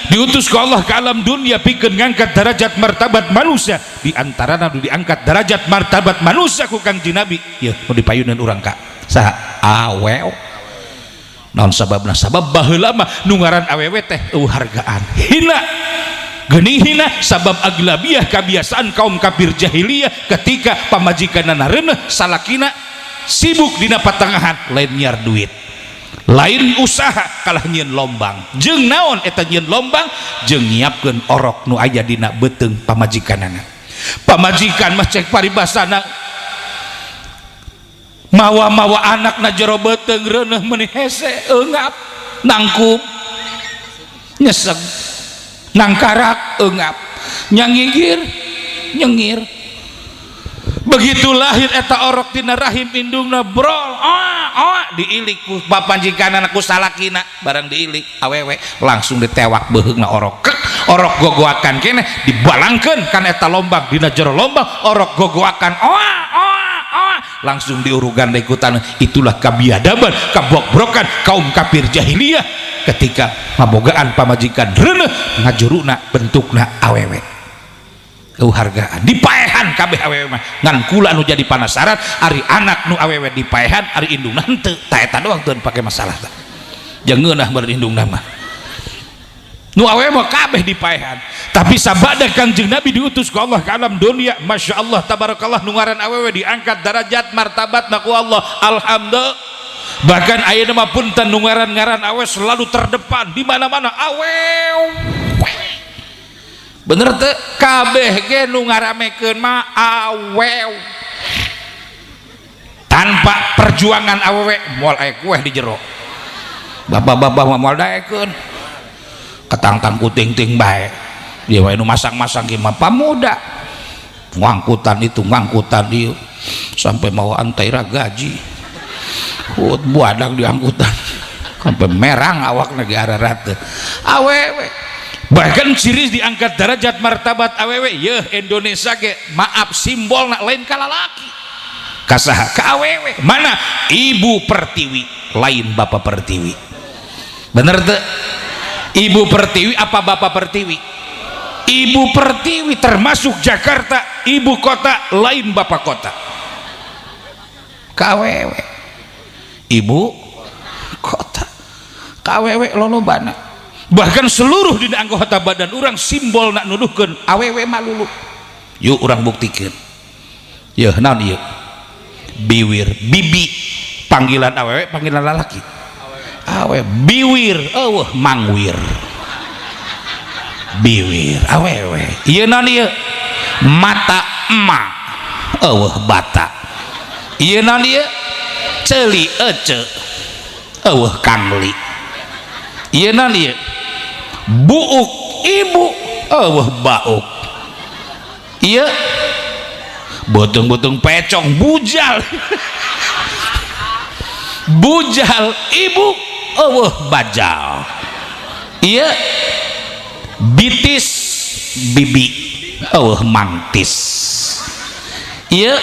diutus ke Allah ke alam dunia pikeun ngangkat derajat martabat manusia. Di antarana nu diangkat derajat martabat manusia ku Kangjeng Nabi, yeuh nu dipayunan urang ka saha? Awew. Naon sababna? Sabab baheula mah nu ngaran awewe teh eueuh hargaan, hina geuning, hina sabab aglabiah kebiasaan kaum kafir jahiliyah, ketika pamajikanna reuneuh, salakina sibuk dina patangahan, lain nyiar duit, lain usaha, kalah nyieun lombang. Jeung naon eta nyieun lombang? Jeung nyiapkeun orok nu aya dina beuteung pamajikanana. Pamajikan mah cek paribasana mawa-mawa anak na jero beuteung, reuneuh meuni hese, eungap, nangkup nyeseg, nangkarak eungap, nyangigir nyengir. Begitu lahir eta orok tina rahim indungna, brol, oh oh, diilik ku papanjikanana, ku salakina. Barang diilik awewe, langsung ditewak beuheungna orok. Kek, orok gogoakan keneh, dibalangkeun kan eta lombang dina jero lombang. Orok gogoakan, oh oh oh, langsung diurugan deui ku taneuh. Itulah kabiadaban, kabokbrokan kaum kafir jahiliyah ketika mabogaan pamajikan reuneuh, ngajuruna bentukna awewe, hargaan, dipaehan kabeh awewe mah. Ngan kula nu jadi panasaran, ari anak nu awewe dipaehan, ari indungna henteu. Tah, eta doang teu pake masalah tah, jeung ngeunah beureun indungna mah. Nu awewe mah kabeh dipaehan. Tapi sabada Kangjeng Nabi diutus ku Allah ke alam dunia, Masya Allah tabarakallah, nu ngaran awewe diangkat derajat martabat ku Allah. Alhamdulillah. Bahkan ayeuna mah punten, nu ngaran-ngaran awewe selalu terdepan di mana-mana awewe. Bener teu? Kabeh ge nu ngaramekeun mah awewe. Tanpa perjuangan awewe moal aya kueh di jero. Bapak-bapak mah moal daekeun, ketangtang kuting-ting bae. Dia wae nu masang-masang ge mah pamuda, ngangkutan itu, ngangkutan ieu, sampai mau antaira gaji hut buadang diangkutan sampai merang awak negara rata awewe. Bahkan ciri diangkat derajat martabat awewe yeuh, Indonesia ge maaf simbol nak lain kalalaki, kasaha? Ka awewe. Mana Ibu Pertiwi, lain Bapak Pertiwi. Bener teu? Ibu Pertiwi apa Bapak Pertiwi? Ibu Pertiwi, termasuk Jakarta ibu kota lain bapak kota. Ka awewe ibu kota, ka awewe lolobana. Bahkan seluruh di anggota badan urang simbol nak nuduhkeun awewe malulu. Yuk, urang buktikan ya. Naon ieu? Biwir, bibi, panggilan awewe, panggilan lalaki awe. Biwir eueuh mangwir, biwir awewe. Ieu naon ieu? Mata, emak eueuh bata. Ieu naon ieu? Ceuli, ece eueuh kangli. Ieu naon ieu? Buuk, ibu eueuh bauk. Ieu beuteung-beuteung pecong, bujal, bujal, ibu eueuh bajal. Ieu bitis, bibi eueuh mangtis. Ieu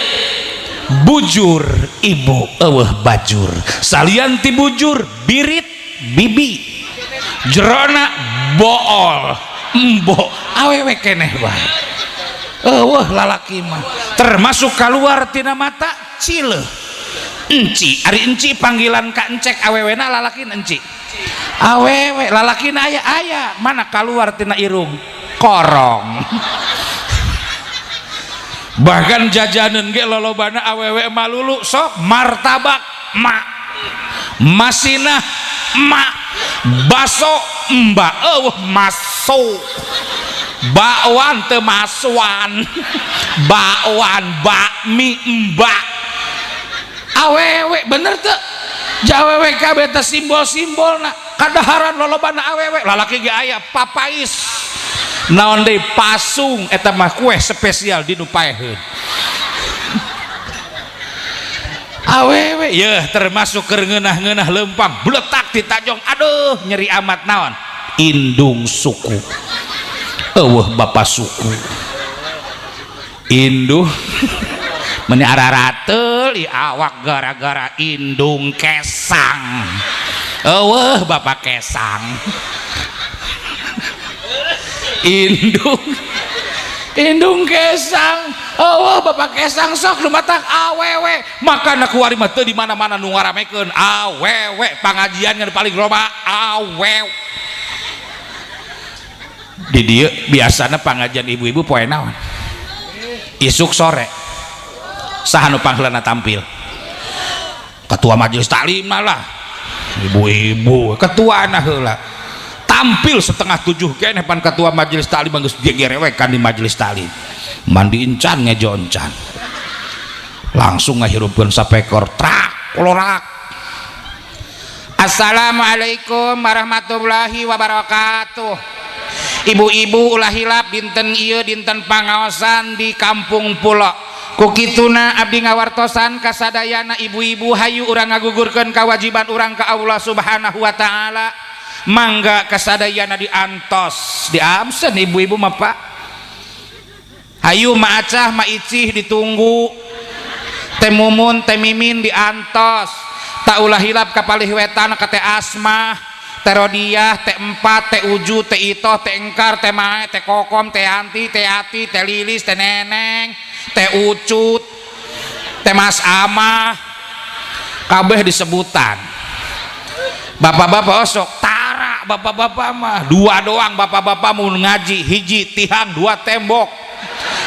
bujur, ibu eueuh bajur. Salian ti bujur, birit, bibi, jerona bool, embo, awewe keneh bae, eueuh lalaki mah. Termasuk keluar tina mata, cileuh, enci. Ari enci panggilan ka encek awewena, lalaki enci? Awewe. Lalaki aya? Aya. Mana? Keluar tina irung, korong. Bahkan jajanan ge lolobana awewe malulu. Sok, martabak mak, masinah mak, baso mbak eueuh maso, bakwan teu maswan, bakwan, bakmi mbak, awewe. Bener teu? Awewe kabeh teh simbol-simbolna. Kadaharan lolobana awewe, lalaki ge aya, papais, naon deui, pasung, eta mah kue spesial di nu paeheun, awewe. Yeuh, termasuk keur ngeunah-ngeunah leumpang bletak di tajong, aduh nyeri amat. Naon? Indung suku eueuh bapak suku. Indung meni ararateul i awak gara-gara indung kesang eueuh bapak kesang. Indung, indung kesang eueuh bapak kesang. Sok lumatak awewe. Makana kuari mah teu di mana-mana nu ngaramekeun awewe, pangajian nu paling loba awewe. Di dieu biasana pangajian ibu-ibu poe naon? Isuk sore. Saha nu pangheulana tampil? Ketua majelis taklim lah. Ibu-ibu ketua heula tampil 6.30 keneh. Pan ketua majelis taklim geus gegerewekan di majelis taklim, mandi encan, ngejo encan, langsung ngahirupkeun sapekor trak kolorak. Assalamualaikum warahmatullahi wabarakatuh. Ibu-ibu, ulah hilap dinten ieu dinten pangaosan di Kampung Pulo. Kukituna abdi ngawartosan kasadayana ibu-ibu, hayu urang ngagugurkeun kewajiban urang ka Allah Subhanahu wa Ta'ala. Mangga kasadayana diantos, di absen ibu-ibu mah, Pak. Hayu, Ma Acah, Ma Icih ditunggu, Teh Mumun, Teh Mimin diantos. Tak ulah hilap ka palih wetan ka Teh Asmah, Teh Rodiah, Teh Empat, Teh Uju, Teh Itoh, Teh Engkar, Teh Mae, Teh Kokom, Teh Anti, Teh Ati, Teh Lilis, Teh Neneng, Teh Ucut, Teh Mas Amah, kabeh disebutan. Bapak-bapak osok tara, bapak-bapak mah dua doang. Bapak-bapak mau ngaji hiji tihang dua tembok,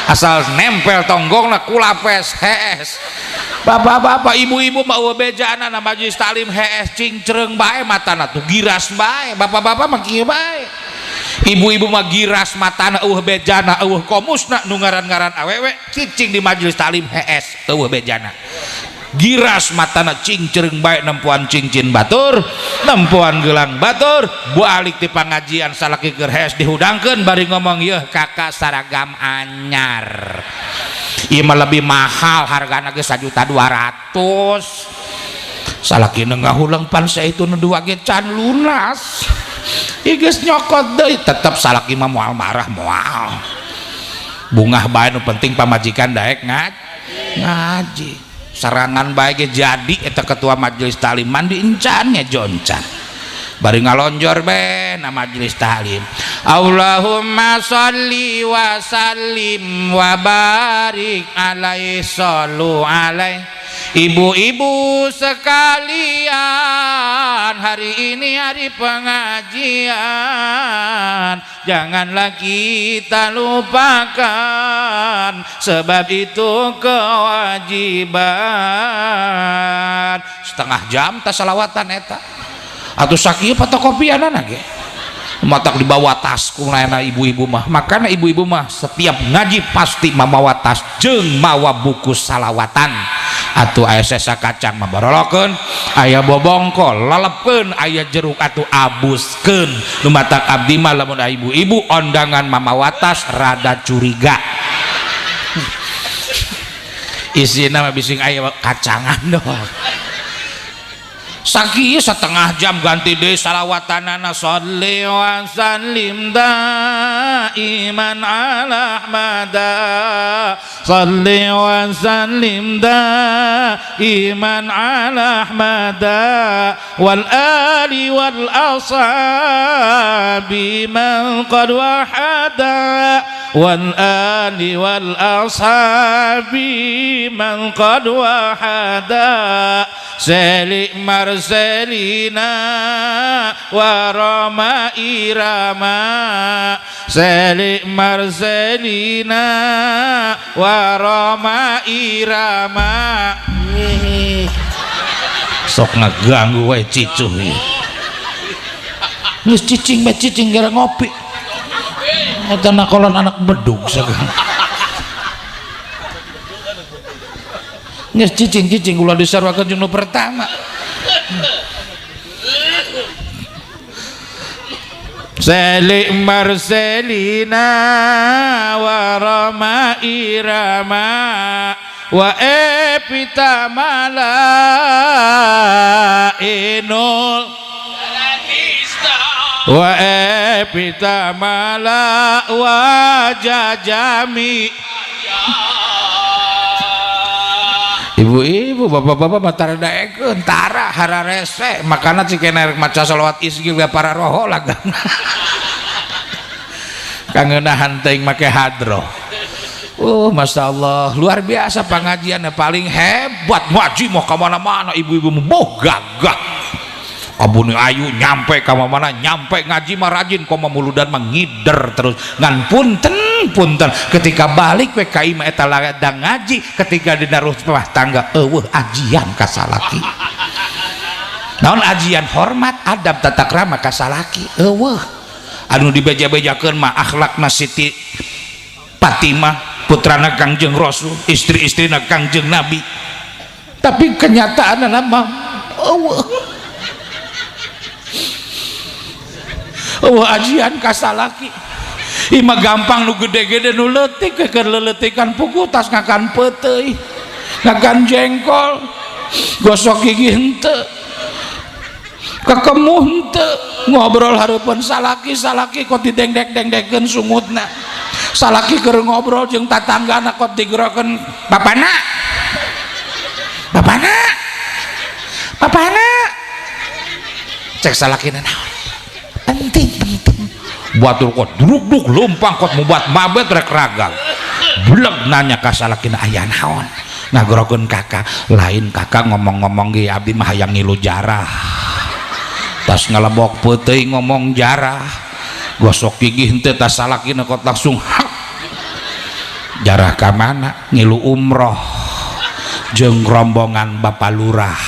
asal nempel tonggong lah kulapes hees bapak-bapak. Ibu-ibu mah eueuh bejana na majelis taklim, hees cingcreung bae matana tuh, giras bae. Bapak-bapak mah kieu bae, ibu-ibu mah giras matana, eueuh bejana, eueuh komusna. Nu ngaran-ngaran awewe cicing di majelis taklim hees, eueuh bejana, giras matana, cingcreung bae nempuan cincin batur, nempuan gelang batur. Balik di pengajian salaki keur hees dihudangkeun, bari ngomong, "Yeuh kakak, saragam anyar ieu mah lebih mahal hargana geus 1.200.000." Salaki ngahuleng, "Pan itu nu dua ge can lunas." Ieu geus nyokot deui, tetep salaki mah moal marah, moal, bungah bae, nu penting pamajikan daek ngaji. Serangan bae ge jadi eta ketua majelis taklim, mandi encan, ngejo encan. Bari ngalonjor be na majelis taklim. Allahumma sholli wa sallim wa barik alaihi sallu alaihi. Ibu-ibu sekalian, hari ini hari pengajian, janganlah kita lupakan, sebab itu kewajiban. Setengah jam tas salawatan eta. Atuh sakieu fotokopianana ge. Matak dibawa tas ku ibu-ibu mah. Makana ibu-ibu mah setiap ngaji pasti mamawa tas jeung mawa buku salawatan. Atuh aya sesa kacang mah barolokeun, aya bobongkol lelepkeun, aya jeruk atuh abuskeun. Nu matak abdi mah lamun ibu-ibu ondangan mamawa tas rada curiga. Isina mah bising aya kacangan doang. Sakieu setengah jam ganti deui salawatanana sholli wa sallim daiman ala ahmada, sholli wa sallim daiman ala ahmada wal ali wal ashabi man qad wahada, wal ali wal ashabi man qad wahada. Selik Marselina wa Rama Irama, Selik Marselina wa Rama Irama. Sok ngeganggu wae cicuh ieu. Geus cicing bae cicing gara ngopi. Eta nakolan anak bedug sagala. Geus cicing-cicing ulah disarwakeun jeung nu pertama. Selik Marselina wa Rama Irama wa epita mala inul wa epita mala wa jajami. Ibu-ibu, bapak-bapak mah tara daekeun, tara hararese, makana cik rek maca sholawat isgil ga para roho lagana. Kangeunahan teuing make hadroh. Masya Allah, luar biasa pengajiannya paling hebat. Ngaji mau ka mana-mana ibu-ibu boh gagah. Abuni ayu nyampe ka mana nyampe ngaji mah rajin koma muludan mah ngider terus ngan punten punten ketika balik we ka imah eta ladang ngaji ketika dina rumah tangga eueuh ajian ka salaki. Naon ajian hormat adab tata krama ka salaki eueuh. Anu dibeja-bejakeun mah akhlakna Siti Fatimah putrana Kangjeng Rasul, istri-istrina Kangjeng Nabi. Tapi kenyataanna mah eueuh. Eueuh ajian ka salaki. Ima gampang nu gede-gede nu leutik keur leuleutikan pugu tas ngakan peuteuy, ngakan jengkol, gosok gigi henteu, kekemuh henteu, ngobrol hareupeun salaki, salaki kot didengdek-dengdekeun sungutna. Salaki keur ngobrol jeung tatanggana kot digerokeun bapana. Bapana. Bapana. Cek salakina naon? Penting penting. Batur kot druk-druk lumpang kot mubat mabet rek ragang. Bleg nanya ka salakina aya naon? Ngagerokeun kakak, lain kakak ngomong-ngomong ge abdi mah hayang ngilu jarah. Tas ngalebok peuteui ngomong jarah. Gosok gigi henteu tas salakina kot langsung hak. Jarah ka mana? Ngilu umroh jeung rombongan Bapak Lurah.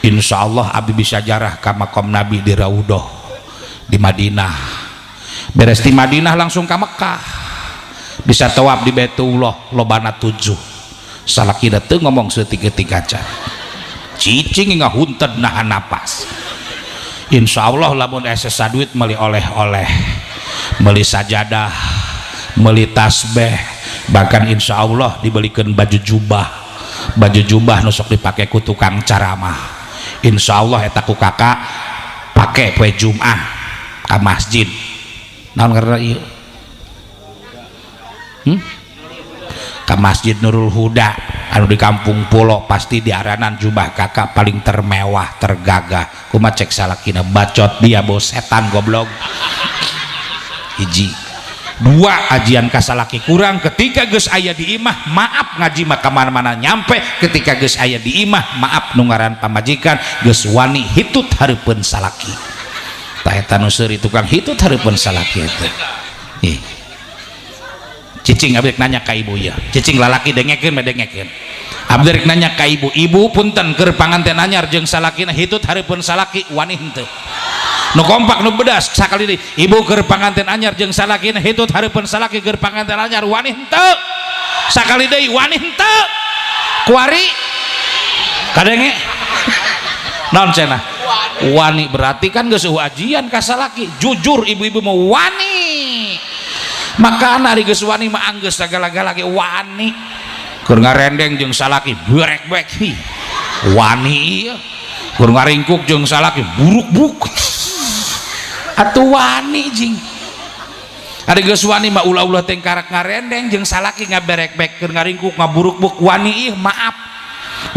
Insyaallah abdi bisa jarah ka makom Nabi di Raudhah di Madinah. Beres di Madinah langsung ka Mekah. Bisa tawaf di Baitullah lobana 7. Salakina teu ngomong seutik-eutik aja. Cicing ngahunted nahan napas. Insyaallah lamun aya duit meuli oleh-oleh, meuli sajadah, meuli tasbih, bahkan insyaallah dibelikan baju jubah. Baju jubah nu sok dipake ku tukang caramah. Insyaallah eta ku kakak pake poe Jumat ka masjid. Naon ngaranna ieu? Ka Masjid Nurul Huda. Anu di kampung pulo pasti diaranan jubah kakak paling termewah, tergagah. Kumaha cek salakina? Bacot dia, bos setan goblok. Hiji, dua, ajian ka salaki kurang. Ketika geus aya di imah, maaf, ngaji mah kamana-mana nyampe. Ketika geus aya di imah, maaf, nu ngaran pamajikan geus wani hitut hareupeun salaki. Tah, eta nu seuri, tukang hitut hareupeun salaki eta. Ih. Cicing, abdi nanya ka ibu ya. Cicing lalaki, dengekeun mah, dengekeun. Abdi rek nanya ka ibu. Ibu, punten, keur panganten anyar jeung salakina hitut hareupeun salaki wani henteu? Nu kompak, nu bedas, sakali deui. Ibu keur panganten anyar jeung salakina hitut hareupeun salaki keur panganten anyar wani henteu? Sakali deui, wani henteu? Kuari kadenge naon cenah? Wani. Berarti kan geus ajian ka salaki. Jujur, ibu-ibu mau wani. Maka ari geus wani mah anggeus sagala-gala ge wani. Keur ngarendeng jeung salaki berek-bek, hi wani ieu. Keur ngaringkuk jeung salaki buruk-buruk, atuh wani. Jing ari geus wani mah ulah-ulah teh karak ngarendeng jeung salaki ngaberek-bek, keur ngaringkuk ngaburuk-buk, wani ih. Maaf,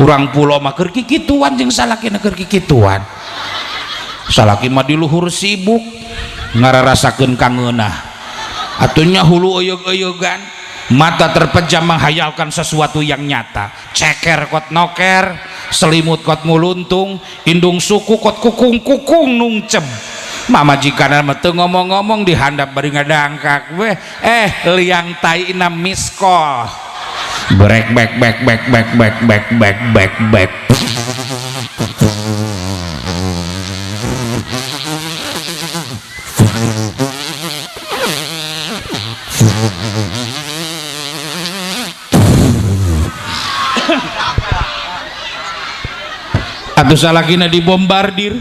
urang pulo mah keur kikituan jeung salaki, keur kikituan. Salaki mah di luhur sibuk ngararasakeun kangeunah, atunya hulu euyeuh-euyeugan, mata terpejam menghayalkan sesuatu yang nyata. Ceker kot noker, selimut kot nguluntung, indung suku kot kukung-kukung nungcem. Mamajikan mah teu ngomong-ngomong, di handap bari ngadangkak weh, eh liang tai ina miss call, brek bek bek bek bek bek bek bek bek bek. Atuh salakina dibombardir,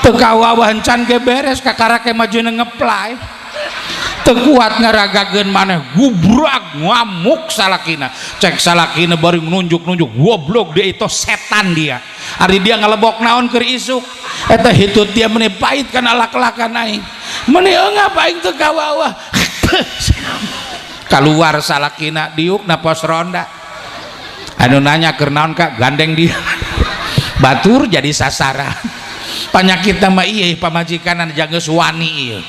teu kawawahan can ge beres, kakarake maju ngeplay, teu kuat ngaragageun maneh, gubrak ngamuk salakina. Cek salakina bari nunjuk-nunjuk, goblok dia itu, setan dia, ari dia ngalebok naon keur isuk eta hitut dia, meni pahit kana lak-lakan aing, meni eungap aing teu kawawah. Keluar salakina, diuk na pos ronda. Anu nanya keur naon kak, gandeng dia, batur jadi sasaran. Penyakit mah iya, pamajikan geus wani ieu.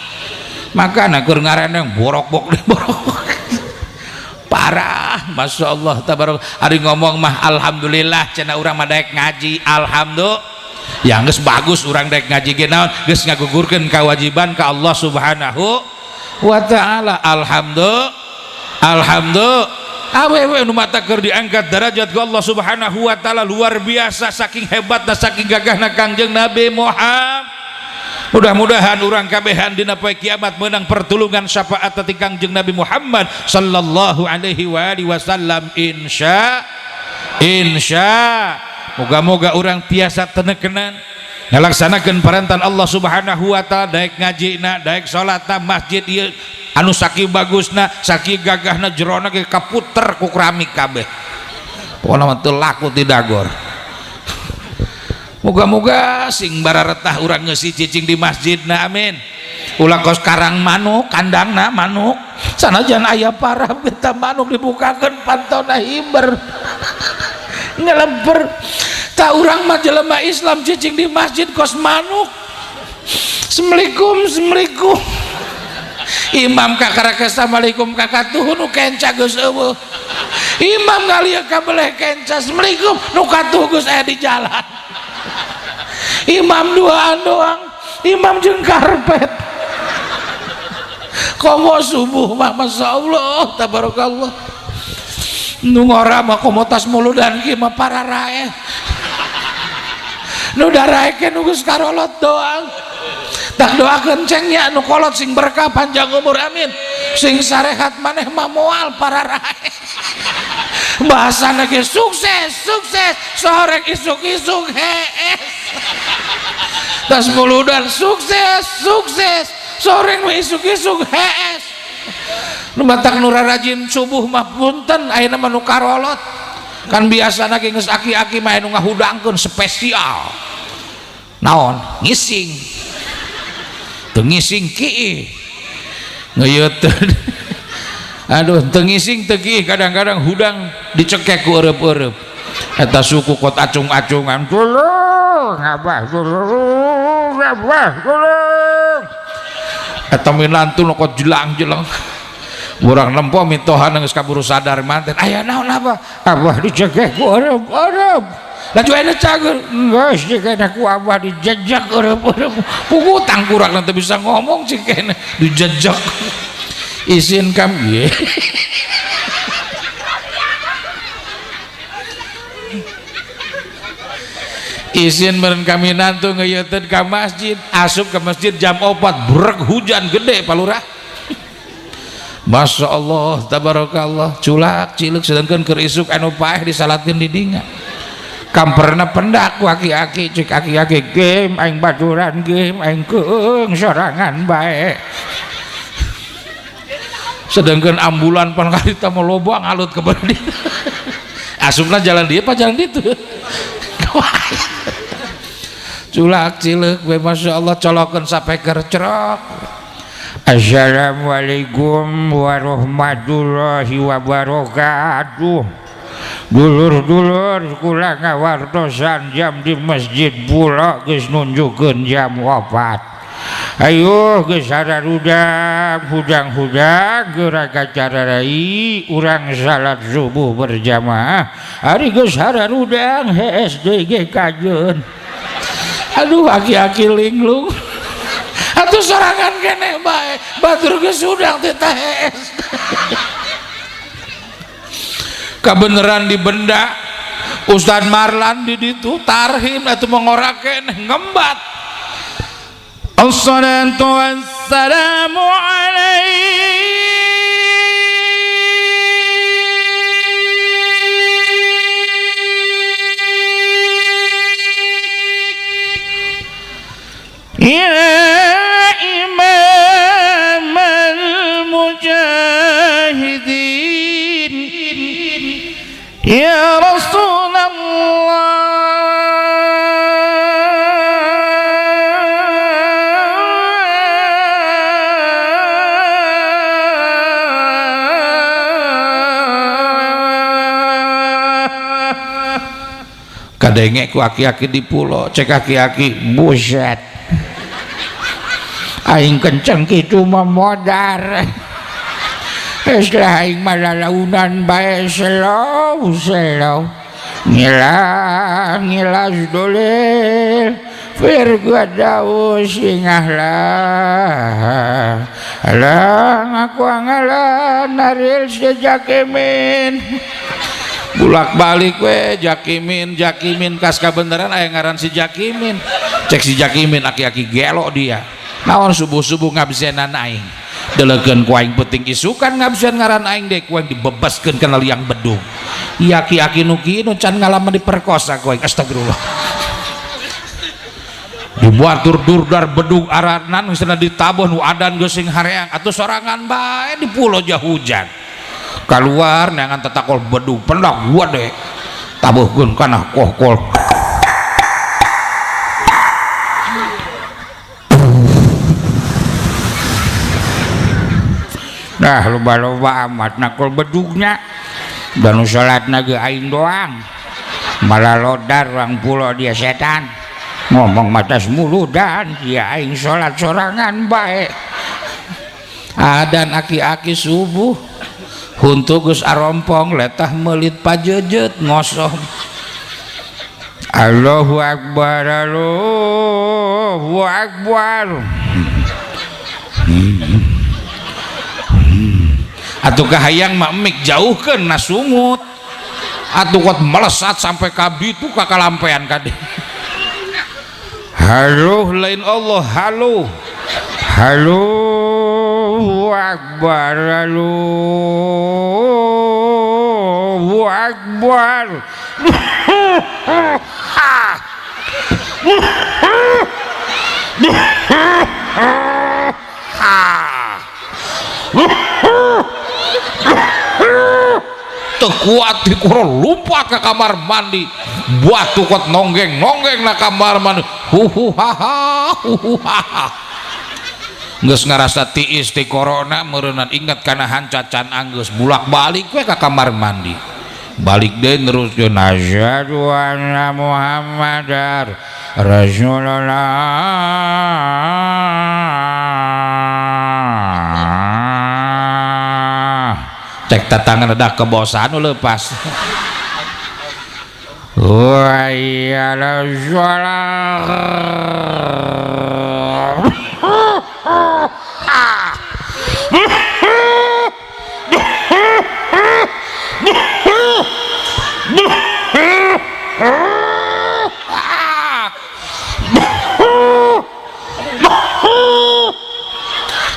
Makana keur ngaranna borok-bok borok parah. Masya Allah, tabarok. Ari ngomong mah alhamdulillah cenah, urang mah daek ngaji, alhamdulillah ya, geus bagus urang daek ngaji ge. Naon geus ngagugurkeun kewajiban ka Allah Subhanahu wa taala. Alhamdulillah, alhamdulillah. Awewe nu mata keur diangkat derajat ku Allah Subhanahu wa taala, luar biasa saking hebatna, saking gagahna Kangjeng Nabi Muhammad. Mudah-mudahan urang kabehan dina poe kiamat menang pertulungan syafaat ti Kangjeng Nabi Muhammad sallallahu alaihi wa alihi wasallam. Insya insya moga-moga urang tiasa tenekenan ngalaksanakeun parantan Allah Subhanahu wa taala, daek ngajina, daek salatna. Masjid ieu anu sakieu bagusna, sakieu gagahna, jerona ge kaputer ku keramik kabeh, pokona mah teu laku ti dagor. Moga-moga sing bararetah urang ngeusi cicing di masjidna, amin. Ulah kos karang manuk, kandangna manuk. Sanajan aya parah beta manuk dibukakeun pantona hiber ngelemper. Tak, urang mah jelema Islam cicing di masjid kos manuk. Assalamualaikum, assalamualaikum. Imam kakarake assalamualaikum, kakatuh nu kenca geus eueuh. Imam ngalieu kabeleh kenca, assalamualaikum, nu katuh geus aya di jalan. Imam duaan doang, imam jeung karpet. Komo subuh mah, masya Allah, tabarakallah. Nu ngora mah komo tas muludan ki mah pararae, nu darae ke nu geus karolot doang. Tak doakeun cengnya nu kolot sing berkah, panjang umur, amin, sing sarehat. Maneh mah moal pararae, bahasana ge sukses sukses, sore isuk-isuk hees. Tas muludan sukses sukses, sore nu isuk-isuk hees. Nu matak nu rarajin subuh mah punten, ayeuna mah nu karolot kan biasana ge geus aki-aki mah nu ngahudangkeun spesial naon, ngising teu ngising kiih ngeuyeutkeun. Aduh teu ngising teu kiih kadang-kadang hudang dicekek ku eureup-eureup. Eta suku kot acung-acungan. Tulung abah, tulung abah, tulung. Eta minantu nu kot jelang-jeleng. Urang nempo mitoha geus kaburu sadar manten. Aya naon abah? Abah dicekek ku eureup-eureup. Laju ayeuna cager. Geus dikena ku abah dijejek eureup-eureup. Pugu tangkurak teu bisa ngomong cikena dijejek. Isin kam ieu. Isin meureun kami nantu ngeuyeutkeun ka masjid, asup ke masjid jam 4 brek hujan gede Pak Lurah. Masya Allah, tabarakallah, culak cilik sedangkan keur isuk anu paeh disalatkeun di dinga. Kamperna pendak ku aki-aki, cek aki-aki game aing baturan game aing keung sorangan bae. Sedangkan ambulan pan karita mah loba ngalut ke beureum ditu. Asupna jalan dieu pa jalan ditu. Culak cilik we Masya Allah colokeun sapeker cerok. Assalamualaikum warahmatullahi wabarakatuh. Dulur-dulur kula ngawartosan jam di masjid pula geus nunjukeun jam 4. Ayo geus hararudang hudang-hudang geura kacarai urang salat subuh berjamaah. Ari geus hararudang hees deui ge kajeun. Aduh aki-aki linglung. Atuh sorangan keneh bae, batur geus hudang teh tah hees. Kabeneran di benda Ustad Marlan di ditu tarhim atuh mengorakeun ngembat. Assalatu wassalamu alaihi ya imam al-mujahidin ya Rasulullah. Kadenge ku aki-aki di pulau, cek aki-aki buset aing kenceng kitu mah modar. Geus lah aing mah lalaunan bae slow slow ngilang ngilas dolel firga daus ingahlah alang aku angalan naril sejakemin. Bulak balik we Jakimin Jakimin kas kabeneran aya ngaran si Jakimin. Cek si Jakimin aki-aki gelo dia. Naon subuh-subuh ngabsenan aing. Delekeun ku aing penting isukan ngabsen ngaran aing deh ku aing dibebaskeun kana liang bedug. Ieu aki-aki nu kieu nu can ngalaman diperkosa ku aing astagfirullah. Dibuatur durdar bedug aranan misalna ditabuh nu adan geus sing hareang atuh sorangan bae di pulau jah hujan. Keluar neangan tetakol bedug pendak gua deh tabuhkeun kana kohkol. Nah loba-loba amat nakol bedugnya dan salatna ge aing doang malah lodar orang pulau dia setan ngomong matas mulu dan dia aing salat sorangan bae. Adan aki-aki subuh huntu geus arompong letah meulit pajejet ngosoh. Allahu akbar Allahu akbar. Atuh kahayang mah mik jauhkeun na sungut. Atuh kuat melesat sampai ka ditu ka kalampean ka dieu. Halo lain Allah halo. Halo akbar Allahu akbar. Tekuat dikuro lupa ke kamar mandi batu kuat nonggeng nonggeng na kamar mandi huhu haha huhu haha. Geus ngarasa tiis ti corona meureunnan inget kana hanca can anggeus bulak-balik we ka kamar mandi. Balik deui neruskeun asyhadu anna Muhammadar Rasulullah. Cek tatangan dah kebosan lepas. Wa ya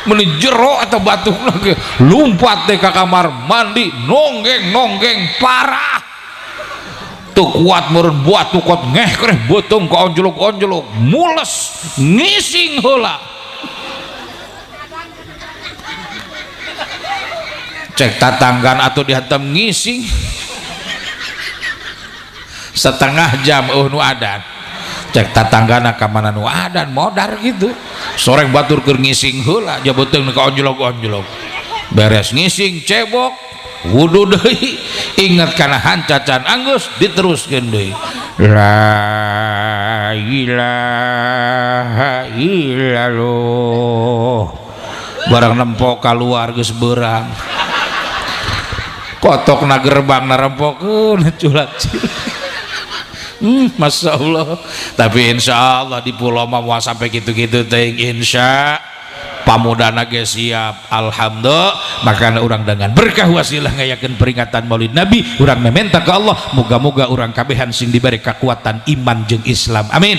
meni jero atau batuk lagi lompat deh ke kamar mandi nonggeng parah tuh kuat meureun buat tuh kuat ngeh kreh beuteung ka onjlok-onjlok mules ngising heula. Cek tatanggan atau dihantam ngising setengah jam nu adan. Cek tatanggana ka mana nu adan modar gitu soreng batur keur ngising heula ja beuteung ka onjlok-onjlok beres ngising cebok wudu deui inget kana hanca can anggeus diteruskeun deui la ilaha illallah barang nempo kaluar geus beurang kotokna gerbang narempokeun culak-cilik. Masya Allah. Tapi insya Allah di pulau mah moal sampai gitu-gitu teuing insya pamudana ge siap alhamdulillah. Makana urang dengan berkah wasilah ngayakeun peringatan Maulid Nabi urang meminta ke Allah moga-moga urang kabehan sing diberi kekuatan iman jeung Islam amin.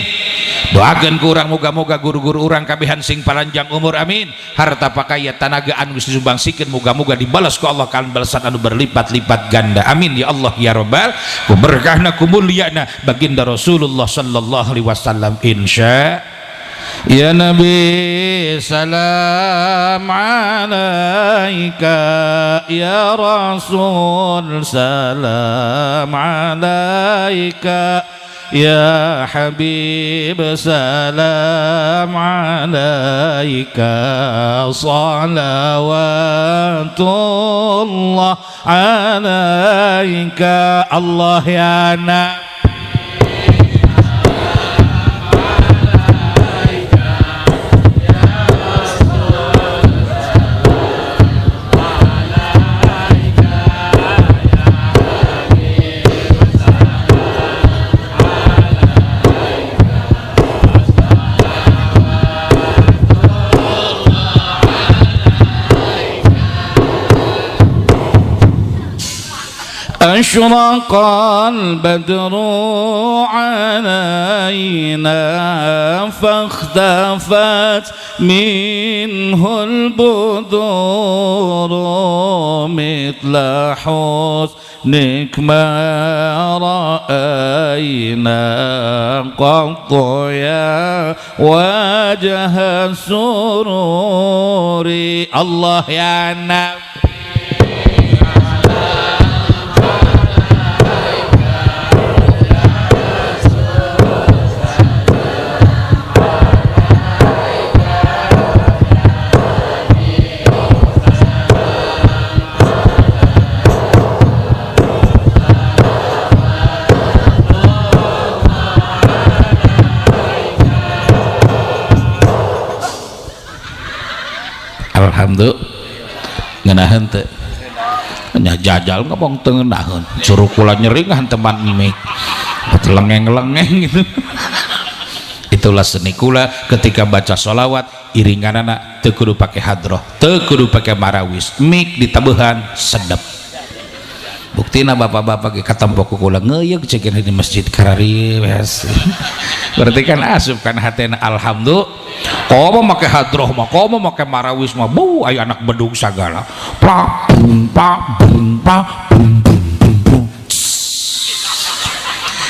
Doakeun ku urang moga-moga guru-guru urang kabehan sing paranjang umur amin. Harta pakaya tanaga anu geus disumbangsikeun moga-moga dibalas ku Allah kan balasan anu berlipat-lipat ganda amin ya Allah ya Rabbal. Ku berkahna ku mulyana baginda Rasulullah sallallahu alaihi wasallam insya. Ya Nabi salam alaika ya Rasul salam alaika ya Habib salam alaika salawatullah alaika Allah ya Nabi. أشرق البدر علينا فاختفت منه البدور مثل حسنك ما رأينا قط يا وجه السرور الله يا نبي. Alhamdulillah ngeunaheun teu nya jajal ngomong teu ngeunaheun suruh kula nyeringan teman mic lengeng-lengeng gitu. Itulah seni kula ketika baca sholawat iringanana teu kudu pake hadroh teu kudu pake marawis mic ditabehan sedep. Buktina bapak-bapak ge katempo ku kula ngeuyeuk cekin di masjid karari beres. Berarti kan asup kan hatena alhamdulillah. Komo make hadroh mah komo make marawis mah bu aya anak bedug sagala plak bung pak bung pak bung bung bung bung.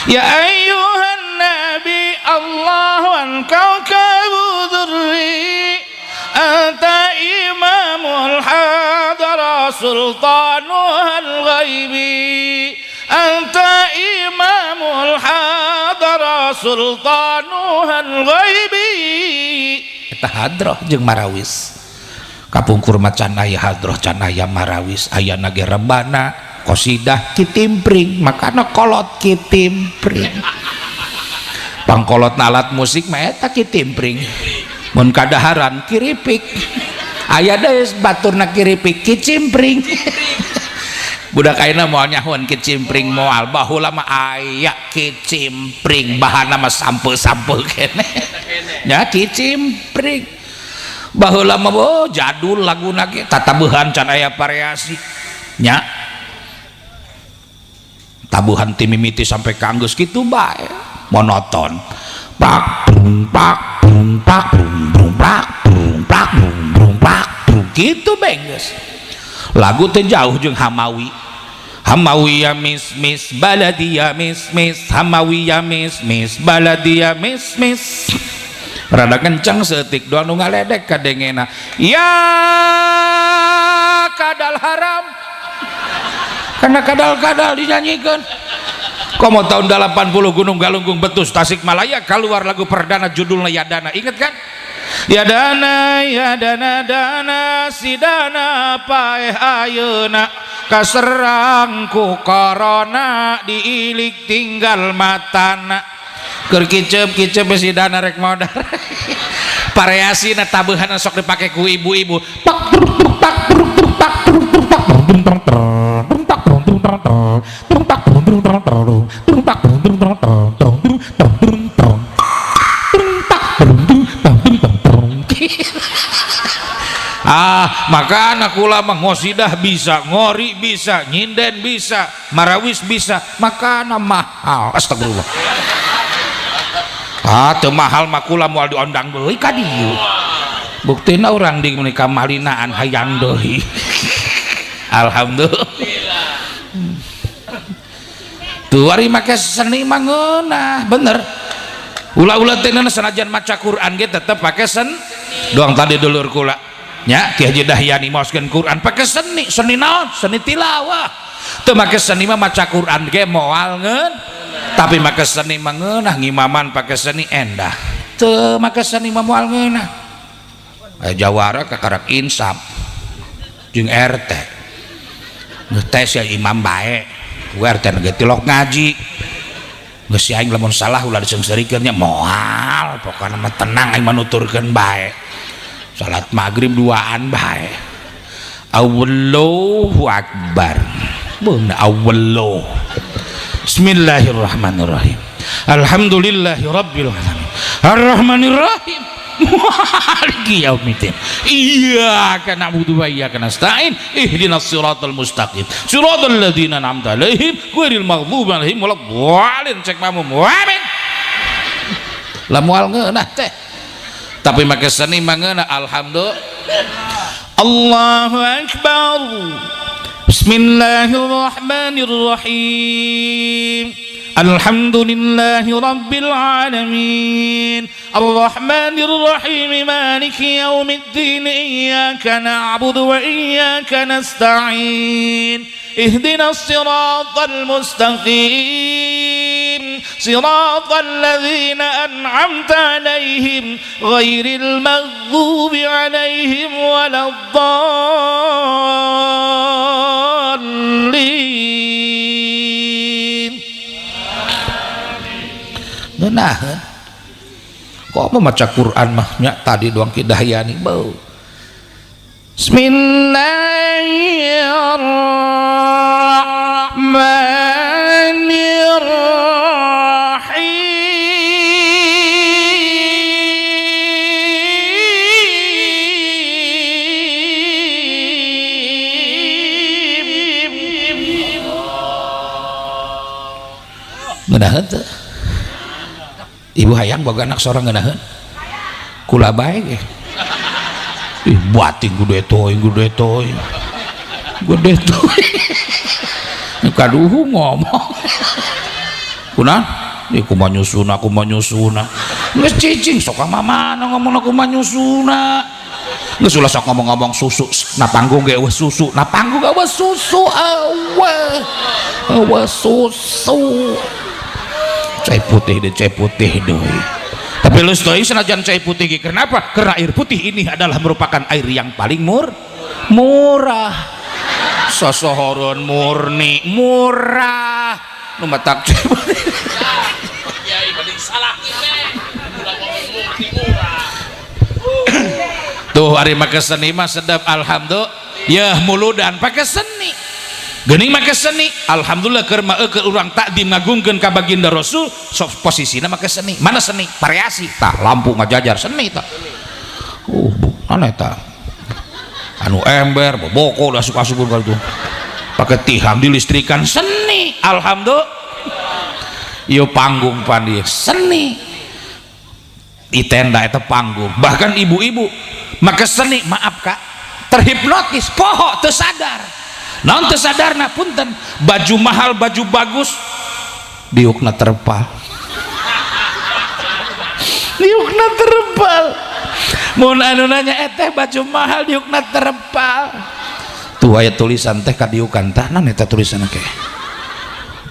Ya ayyuhan nabi Allah wal kawkabu dzurri anta imamul hadara sultanuhal ghaibi anta imamul hadara sultanuhal ghaibi. eta hadroh jeung marawis. Kapungkur mah can aya hadroh, can aya marawis, ayana ge rebana, qasidah, kitimpring, makana kolot kitimpring. Pangkolot alat musik mah eta kitimpring. Mun kadaharan kiripik. Aya deui baturna kiripik kicimpring. Budak ayeuna moal nyahoan kicimpring moal, baheula mah aya kicimpring, bahanna mah sampe-sampe keneh. Nya kicimpring. Baheula mah oh, jadul laguna ge tatabuhan can aya variasi. Nya. Tabuhan ti mimiti sampai ka anggeus kitu bae, monoton. Pak brung pak brung pak brung brung pak brung pak brung brung pak brung kitu bae geus. Lagu teh jauh jeung Hamawi. Hamawi ya mis mis baladi ya mis mis Hamawi ya mis mis baladi ya mis mis. Rada kencang seetik doang nu ngaledek kadengena. Ya kadal haram. Karena kadal-kadal dinyanyikan. Komo tahun 80 Gunung Galunggung Betus Tasikmalaya keluar lagu perdana judulnya Yadana. Ingat kan? Yadana yadana dana sidana paeh ayeuna kaserang ku corona diilik tinggal matana. Keur kicep-kicep si dana rek modar. Variasina tabuhan sok dipake ku ibu-ibu. Pak truk truk tak truk truk tak truk truk tak truk truk truk tak truk truk truk truk tak truk truk truk truk tak truk truk truk truk truk truk truk truk tak truk truk truk truk truk. Ah, maka anak ulama ngosidah bisa, ngori bisa, nyinden bisa, marawis bisa, maka mahal. Astagfirullah. Ah, teu mahal mah kula moal diondang deui ka dieu. Buktina urang di menika malinaan hayang deui. Alhamdulillah. Tuh ari make seni mah ngeunah, bener. Ulah-ulah teh sanajan maca Quran ge tetep pake sen. Doang tadi dulur kula. Nya Ki Haji Dahyani maoskeun Quran pake seni, seni naon? Seni tilawah. Teu make seni mah maca Quran ge moal ngeun. Tapi make seni mah ngeunah, ngimaman pake seni endah. Teu make seni mah moal ngeunah. Aya jawara kakarak insaf jeung RT. Geus tes ya imam bae. RT ge tilok ngaji. Geus si aing lamun salah ulah diseungseurikeun nya moal, pokona mah tenang aing mah nuturkeun bae. Salat maghrib duaan bae. Allahu akbar. Beuna Allah. Bismillahirrahmanirrahim. Alhamdulillahi rabbil alamin. Arrahmanirrahim. Maliki yaumiddin. Iyyaka na'budu wa iyyaka nasta'in. Ihdinas siratal mustaqim. Siratal ladzina an'amta 'alaihim ghairil maghdubi 'alaihim waladdallin. Cek makmum. Amin. Lah moal ngeunah teh. Tapi make seni mah ngeunah alhamdulillah. Allahu akbar. Bismillahirrahmanirrahim. Alhamdulillahi rabbil alamin. Arrahmanir rahim maliki yaumiddin. Iyyaka na'budu wa iyyaka nasta'in. Ihdinas siratal mustaqim. Siratal ladzina an'amta 'alaihim ghairil maghdubi 'alaihim waladdallin. Ngeunaheun. Kok mau maca Quran mah nya tadi doang Ki Dahyani bau. Bismillahirrahmanirrahim. Ngeunaheun teu? Ibu hayang boga anak seorang ngeunaheun? Kula bae ge. Ih, bating gede toy, gede toy. Gede toy. Kaduhu ngomong. Kunaon? Ih, kumaha nyusuna, kumaha nyusuna. Geus cicing sok ka mamana ngomong kumaha nyusuna. Geus ulah sok ngomong-ngomong susu, na panggung ge eueuh susu, na panggung eueuh susu, eueuh. Eueuh susu. Cai putih deui, cai putih deui. Tapi leus teuing sanajan cai putih ge. Kenapa? Karena air putih ini adalah merupakan air yang paling murah. Sosohoron murni murah nu matak cai putih. Kiai mending salah kita. Ulah ngomong murni murah. Tuh, ari make seni mah sedap, alhamdulillah. Ya, muludan pakai seni. Geuning make seni, alhamdulillah, keur mah keur urang takdim ngagungkeun ka baginda Rasul, sok posisina make seni. Mana seni? Variasi. Tah, lampu ngajajar seni tah. Mana eta? Anu ember, boboko asup-asupun ka itu. Pakai tihang dilistrikan seni. Alhamdulillah. Ieu panggung pan ieu seni. Di tenda eta panggung. Bahkan ibu-ibu maka seni, maaf Kak, terhipnotis, poho, teu sadar. Naon teu sadarna? Punten, baju mahal, baju bagus, diukna terpal. Diukna terpal. Mun anu nanya, "Eh teh, baju mahal diukna terpal." Tuh aya tulisan teh kadiukan tah, naon eta tulisan ke?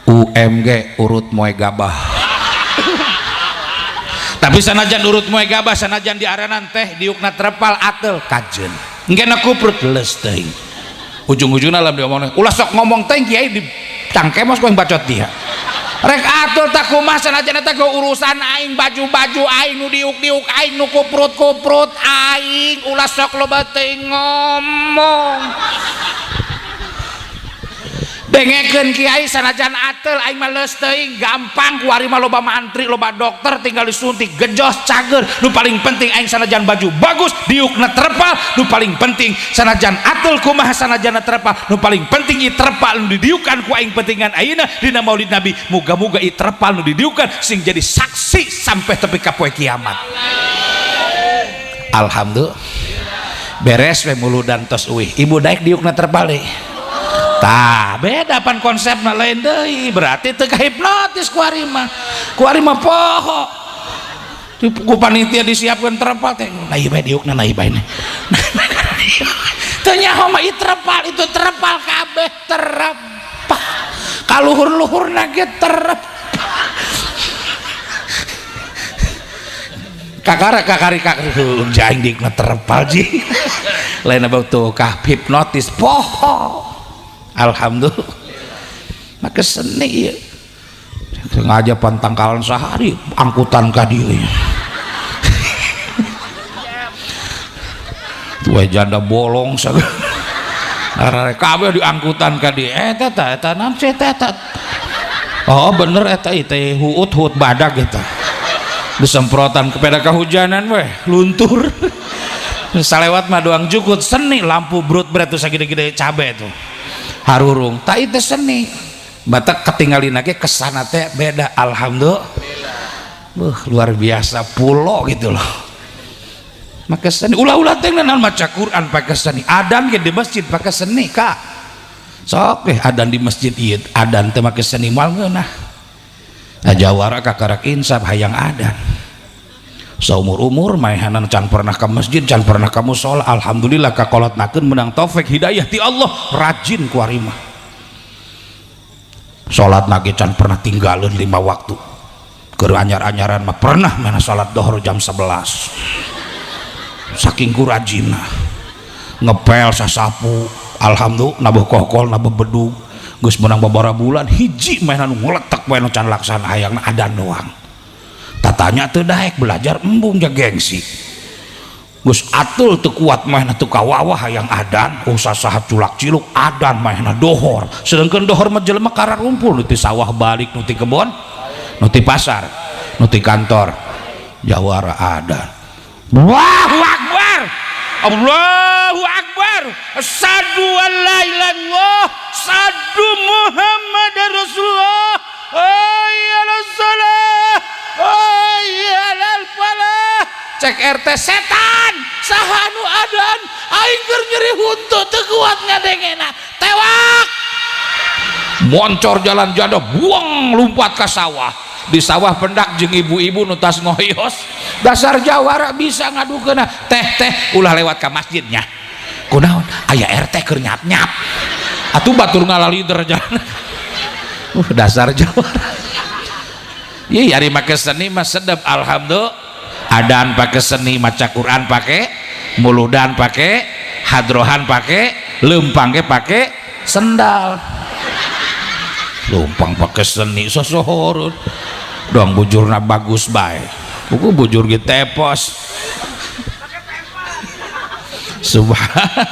UMG, urut moe gabah. Tapi sanajan urut moe gabah, sanajan di arenan teh diukna terpal, atel kajen. Engke kuprut leus teuing. Ujung-ujungna lamun diomongna, ulah sok ngomong teh, kiai di cangkemos ku bacot dia. Rek atul tak kumaha, sanajan eta ge urusan aing, baju-baju aing nu diuk-diuk aing, nu kuprut-kuprut aing, ulah sok loba teuing ngomong. Dengekeun kiai, sanajan atel aing mah leus teuing, gampang kuari mah loba mantri, loba dokter, tinggal disuntik gejos cager. Nu paling penting aing sanajan baju bagus diukna terpal, nu paling penting sanajan atel kumaha, sanajan terpal, nu paling penting ieu terpal nu didiukan ku aing pentingan ayeuna dina Maulid Nabi, muga-muga ieu terpal nu didiukan sing jadi saksi sampai tepi ka poe kiamat. Alhamdulillah, beres we muludan tos uih, ibu daek diukna terpal deui. Tah, beda pan konsepna, lain deui, berarti teu hipnotis kuari mah. Kuari mah poho. Di ku panitia disiapkeun terpal teh, nah ieu bae diukna, nah ieu bae. Teu nyaho mah ieu terpal, itu terpal kabeh terpal. Kaluhur-luhurna ge terpal. Kakara kakari kakari jaing diukna terpal ji. Lain abah tuh kah hipnotis poho. Alhamdulillah maka seni ya sengaja pantangkalan sehari angkutan ka dieu tuh janda bolong sagala kabeh diangkutan ka dieu eta ta eta naon sih eta eta, oh bener eta teh huut huut badag eta disemprotan kepada kehujanan weh luntur salewat mah doang jukut. Seni lampu brut berat tuh sagede-gede cabe tuh harurung tak itu seni, batak ketinggalin lagi kesana teh beda. Alhamdulillah, luar biasa pulo gitu loh. Maka seni ulah-ulah teh naon maca Quran pakai seni, adan ge di masjid pakai seni kak, sok eh adan di masjid ieu adan teh make seni moal ngeunah. Nah, jawara kakarak insaf hayang adan saumur-umur maehanan can pernah ke masjid, can pernah ka mushola. Alhamdulillah kakolotnakeun menang taufik hidayah ti Allah, rajin ku ari mah salat lagi can pernah tinggalin 5 waktu. Keur anyar-anyaran mah pernah mana salat dohor jam 11 saking ku rajinna ngepel sasapu. Alhamdulillah nabuh kokol nabuh bedug geus menang babara bulan hiji mainan ngeletek we nu can laksana hayangna adan doang. Tatanya teu daek belajar embung ja gengsi. Geus atul teu kuat maehna teu kawawah hayang adan, usah saha culak ciluk adan maehna dohor. Sedangkan dohor mah jelema kararumpul nu ti sawah balik, nu ti kebon, nu ti pasar, nu ti kantor. Jawara adan. Allahu Akbar. Allahu Akbar. Asyhadu an la ilaha illallah, asyhadu Muhammadar Rasulullah. Hayya 'alas shalah. Hayya 'alal falah. Cek RT, setan saha nu adan, aing keur nyeri huntu teu kuat ngadengena, tewak. Moncor jalan janda buang lompat ke sawah, di sawah pendak jeung ibu-ibu nu tas ngoyos. Dasar jawara bisa ngadukeuna. Teh teh, ulah lewat ka masjidnya, kunaon? Aya RT keur nyap-nyap atuh batur ngalalider jalan. Dasar jawara. Iya, ari make seni mah sedap, alhamdulillah. Adan pakai seni, maca Quran pakai, muludan pakai, hadrohan pakai, lempang ke pakai sendal. Lempang pakai seni sosohorun. Dong bujurna bagus bae. Buku bujur ge tepos. Subhan,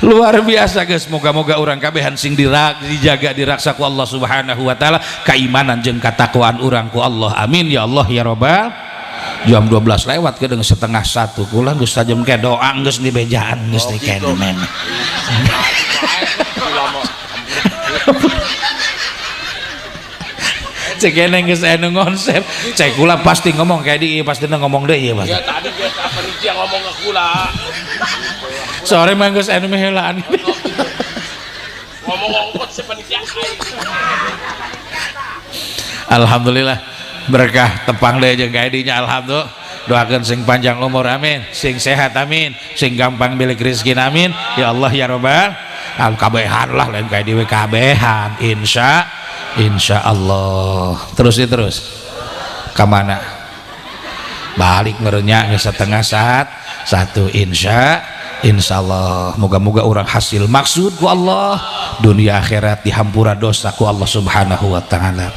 luar biasa guys. Moga-moga urang kabehan sing dijaga diraksa ku Allah Subhanahu wa taala, keimanan jeung katakwaan urang ku Allah. Amin ya Allah ya robbal. Jam 12 lewat ke dengan 12:30 kula geus sajam ke doa geus dibejaan geus Oh, gitu. dikenen. Cek eneng geus anu konsep. Cek kula pasti ngomong kayak di pasti ngomong deui ieu pasti. Ya tadi dia panitia ngomong ke kula. Sore mah geus anu meheulaan. Ngomong ongkot si panitia aing. Alhamdulillah berkah tepang deui jeung kaedinya, alhamdulillah. Doakeun sing panjang umur amin, sing sehat amin, sing gampang milik rezeki amin. Ya Allah ya robbal al kabehan lah lain kayak di kabehan insya Allah. Terus terus kamana balik ngerenya geus setengah saat satu insya Allah. Moga-moga orang hasil maksud ku Allah dunia akhirat dihampura dosa ku Allah Subhanahu wa taala.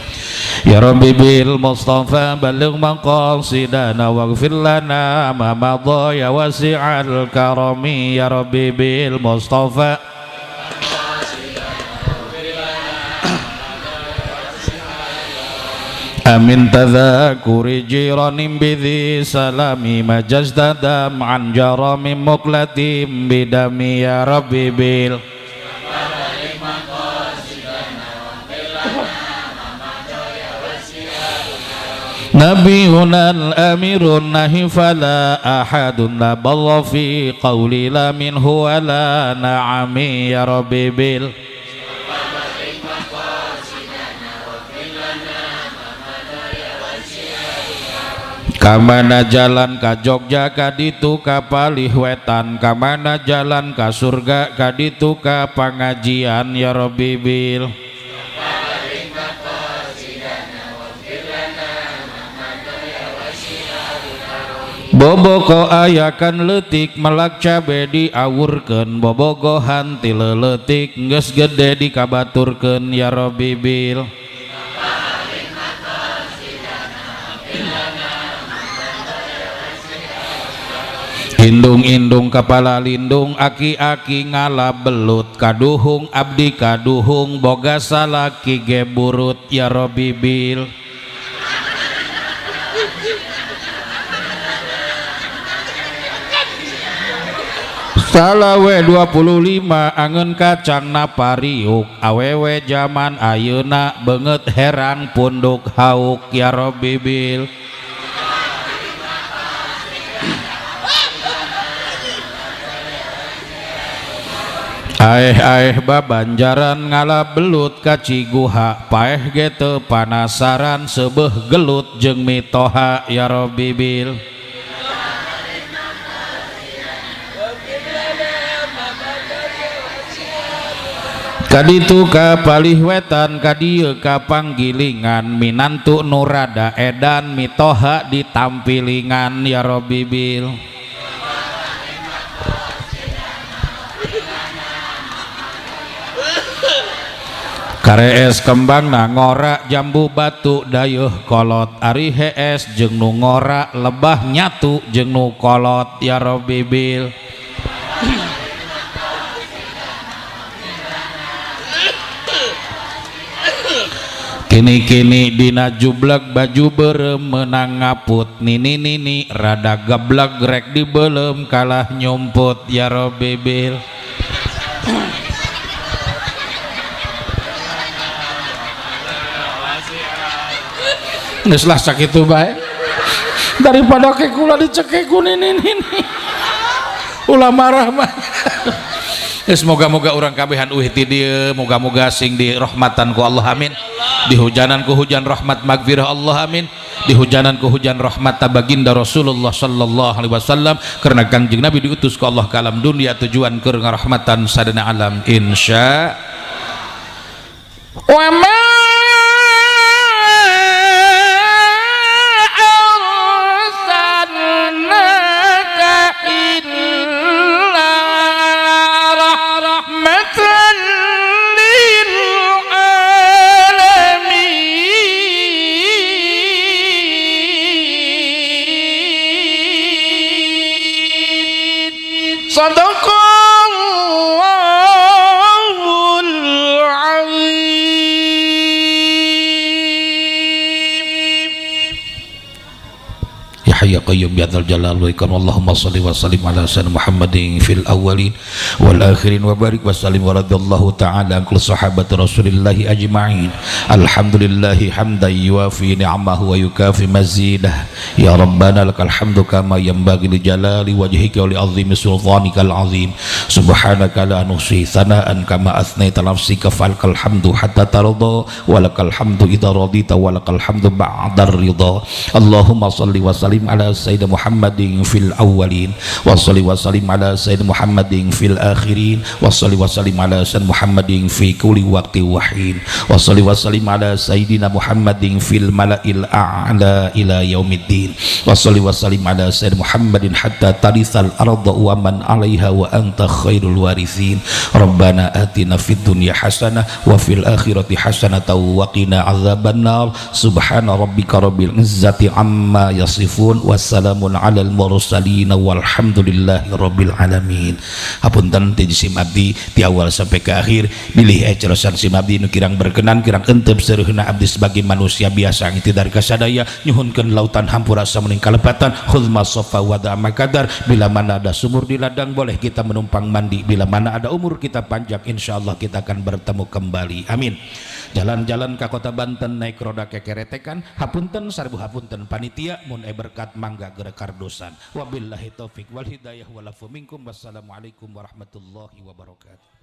Ya Rabbi bil Mustafa balligh maqasidana waghfir lana ma madha ya wasi'al karami. Ya Rabbi bil Mustafa amin tadhakuri jiranin bidhi salami majazdadam an jarami muklatim bidami. Ya Rabbi bil Nabiyuna al-amirun nahi fala ahadun la barra fi qawli la minhu wa la na'ami. Ya Rabbi bil kamana jalan ka Jogja kaditu ka Palih Wetan, kamana jalan ka surga kaditu ka pangajian. Ya Rabbi bil boboko ayakan leutik melak cabe diawurkeun, bobogohan ti leutik geus gede dikabaturkeun. Ya Rabbi bil indung-indung kepala lindung aki-aki ngala belut, kaduhung abdi kaduhung boga salaki ge burut. Ya Rabbi bil salawe 25 angen kacang napariuk, awewe jaman ayeuna beungeut herang punduk hauk. Ya Rabbi bil aeh-aeh babanjaran ngala belut ka Ciguha, paeh ge teu panasaran seubeuh gelut jeung mitoha. Ya Rabbi bil kaditu ka Palih Wetan kadieu ka Panggilingan, minantu nu rada edan mitoha ditampilingan. Ya Rabbi bil karees kembang na ngora jambu batu dayeuh kolot, ari hees jeung nu ngora lebah nyatu jeung nu kolot. Ya Rabbi bil kini-kini dina jublag baju berem menang ngaput, nini-nini rada geblek rek dibelem kalah nyumput. Ya Rabbi bil geus lah sakitu bae daripada ke kula dicekek ku nini-nini ulah marah mah. Semoga-moga urang kabehan uih ti dieu, moga-moga sing dirahmatan ku Allah amin, dihujanan ku hujan rahmat magfirah Allah amin, dihujanan ku hujan rahmat baginda Rasulullah sallallahu alaihi wasallam, karena Kangjeng Nabi diutus ku Allah ke alam dunia tujuan keur ngarahmatan sadana alam. Insya wa ma arsalnaka Ya hayya qayyum ya dzal jalal wal ikram. Allahumma shalli wa sallim ala sayyidina Muhammadin fil awwalin wal akhirin wa barik wa sallim wa radhiyallahu ta'ala an kulli sahabati Rasulillahi ajma'in. Alhamdulillahi hamdan yuwafi ni'amahu wa yukafi mazidah. Ya Rabbana lakal hamdu kama yanbaghi li jalali wajhika wa li azimi sultanikal azim. Subhanaka la nuhsi thana'an kama athnaita nafsika falakal hamdu hatta tarda wa lakal hamdu idza radita wa lakal hamdu ba'dar ridha. Allahumma salli wa sallim ala sayyidina Muhammadin fil awwalin wa salli wa sallim ala sayyidina Muhammadin fil akhirin wa salli wa sallim ala sayyidina Muhammadin fi kulli waqti wa hin wa salli wa sallim ala sayyidina Muhammadin fil mala'il a'la ila yaumiddin wa salli wa sallim ala sayyidina Muhammadin hatta tarithal arda wa man 'alaiha wa anta khairul warithin. Rabbana atina fid dunya hasanah wa fil akhirati hasanah wa qina adzabannar. Subhana rabbika rabbil izzati amma yasifun wassalamun alal mursalin walhamdulillahi rabbil alamin. Hapunten ti sim abdi ti awal sampai ke akhir bilih cerasan sim abdi nu kirang berkenan, kirang entep, seureuna abdi sebagai manusia biasa ngitidar kasadaya, nyuhunkeun lautan hampura samuning kalepatan. Khudz ma safa wa da makadar. Bila mana ada sumur di ladang, boleh kita menumpang mandi. Bila mana ada umur kita panjang, insyaallah kita akan bertemu kembali, amin. Jalan-jalan ke kota Banten naik roda kekeretekan, hapunten sarbu hapunten panitia, mun berkat mangga gerekardosan. Wabillahi taufik wal hidayah walafu minkum. Wassalamualaikum warahmatullahi wabarakatuh.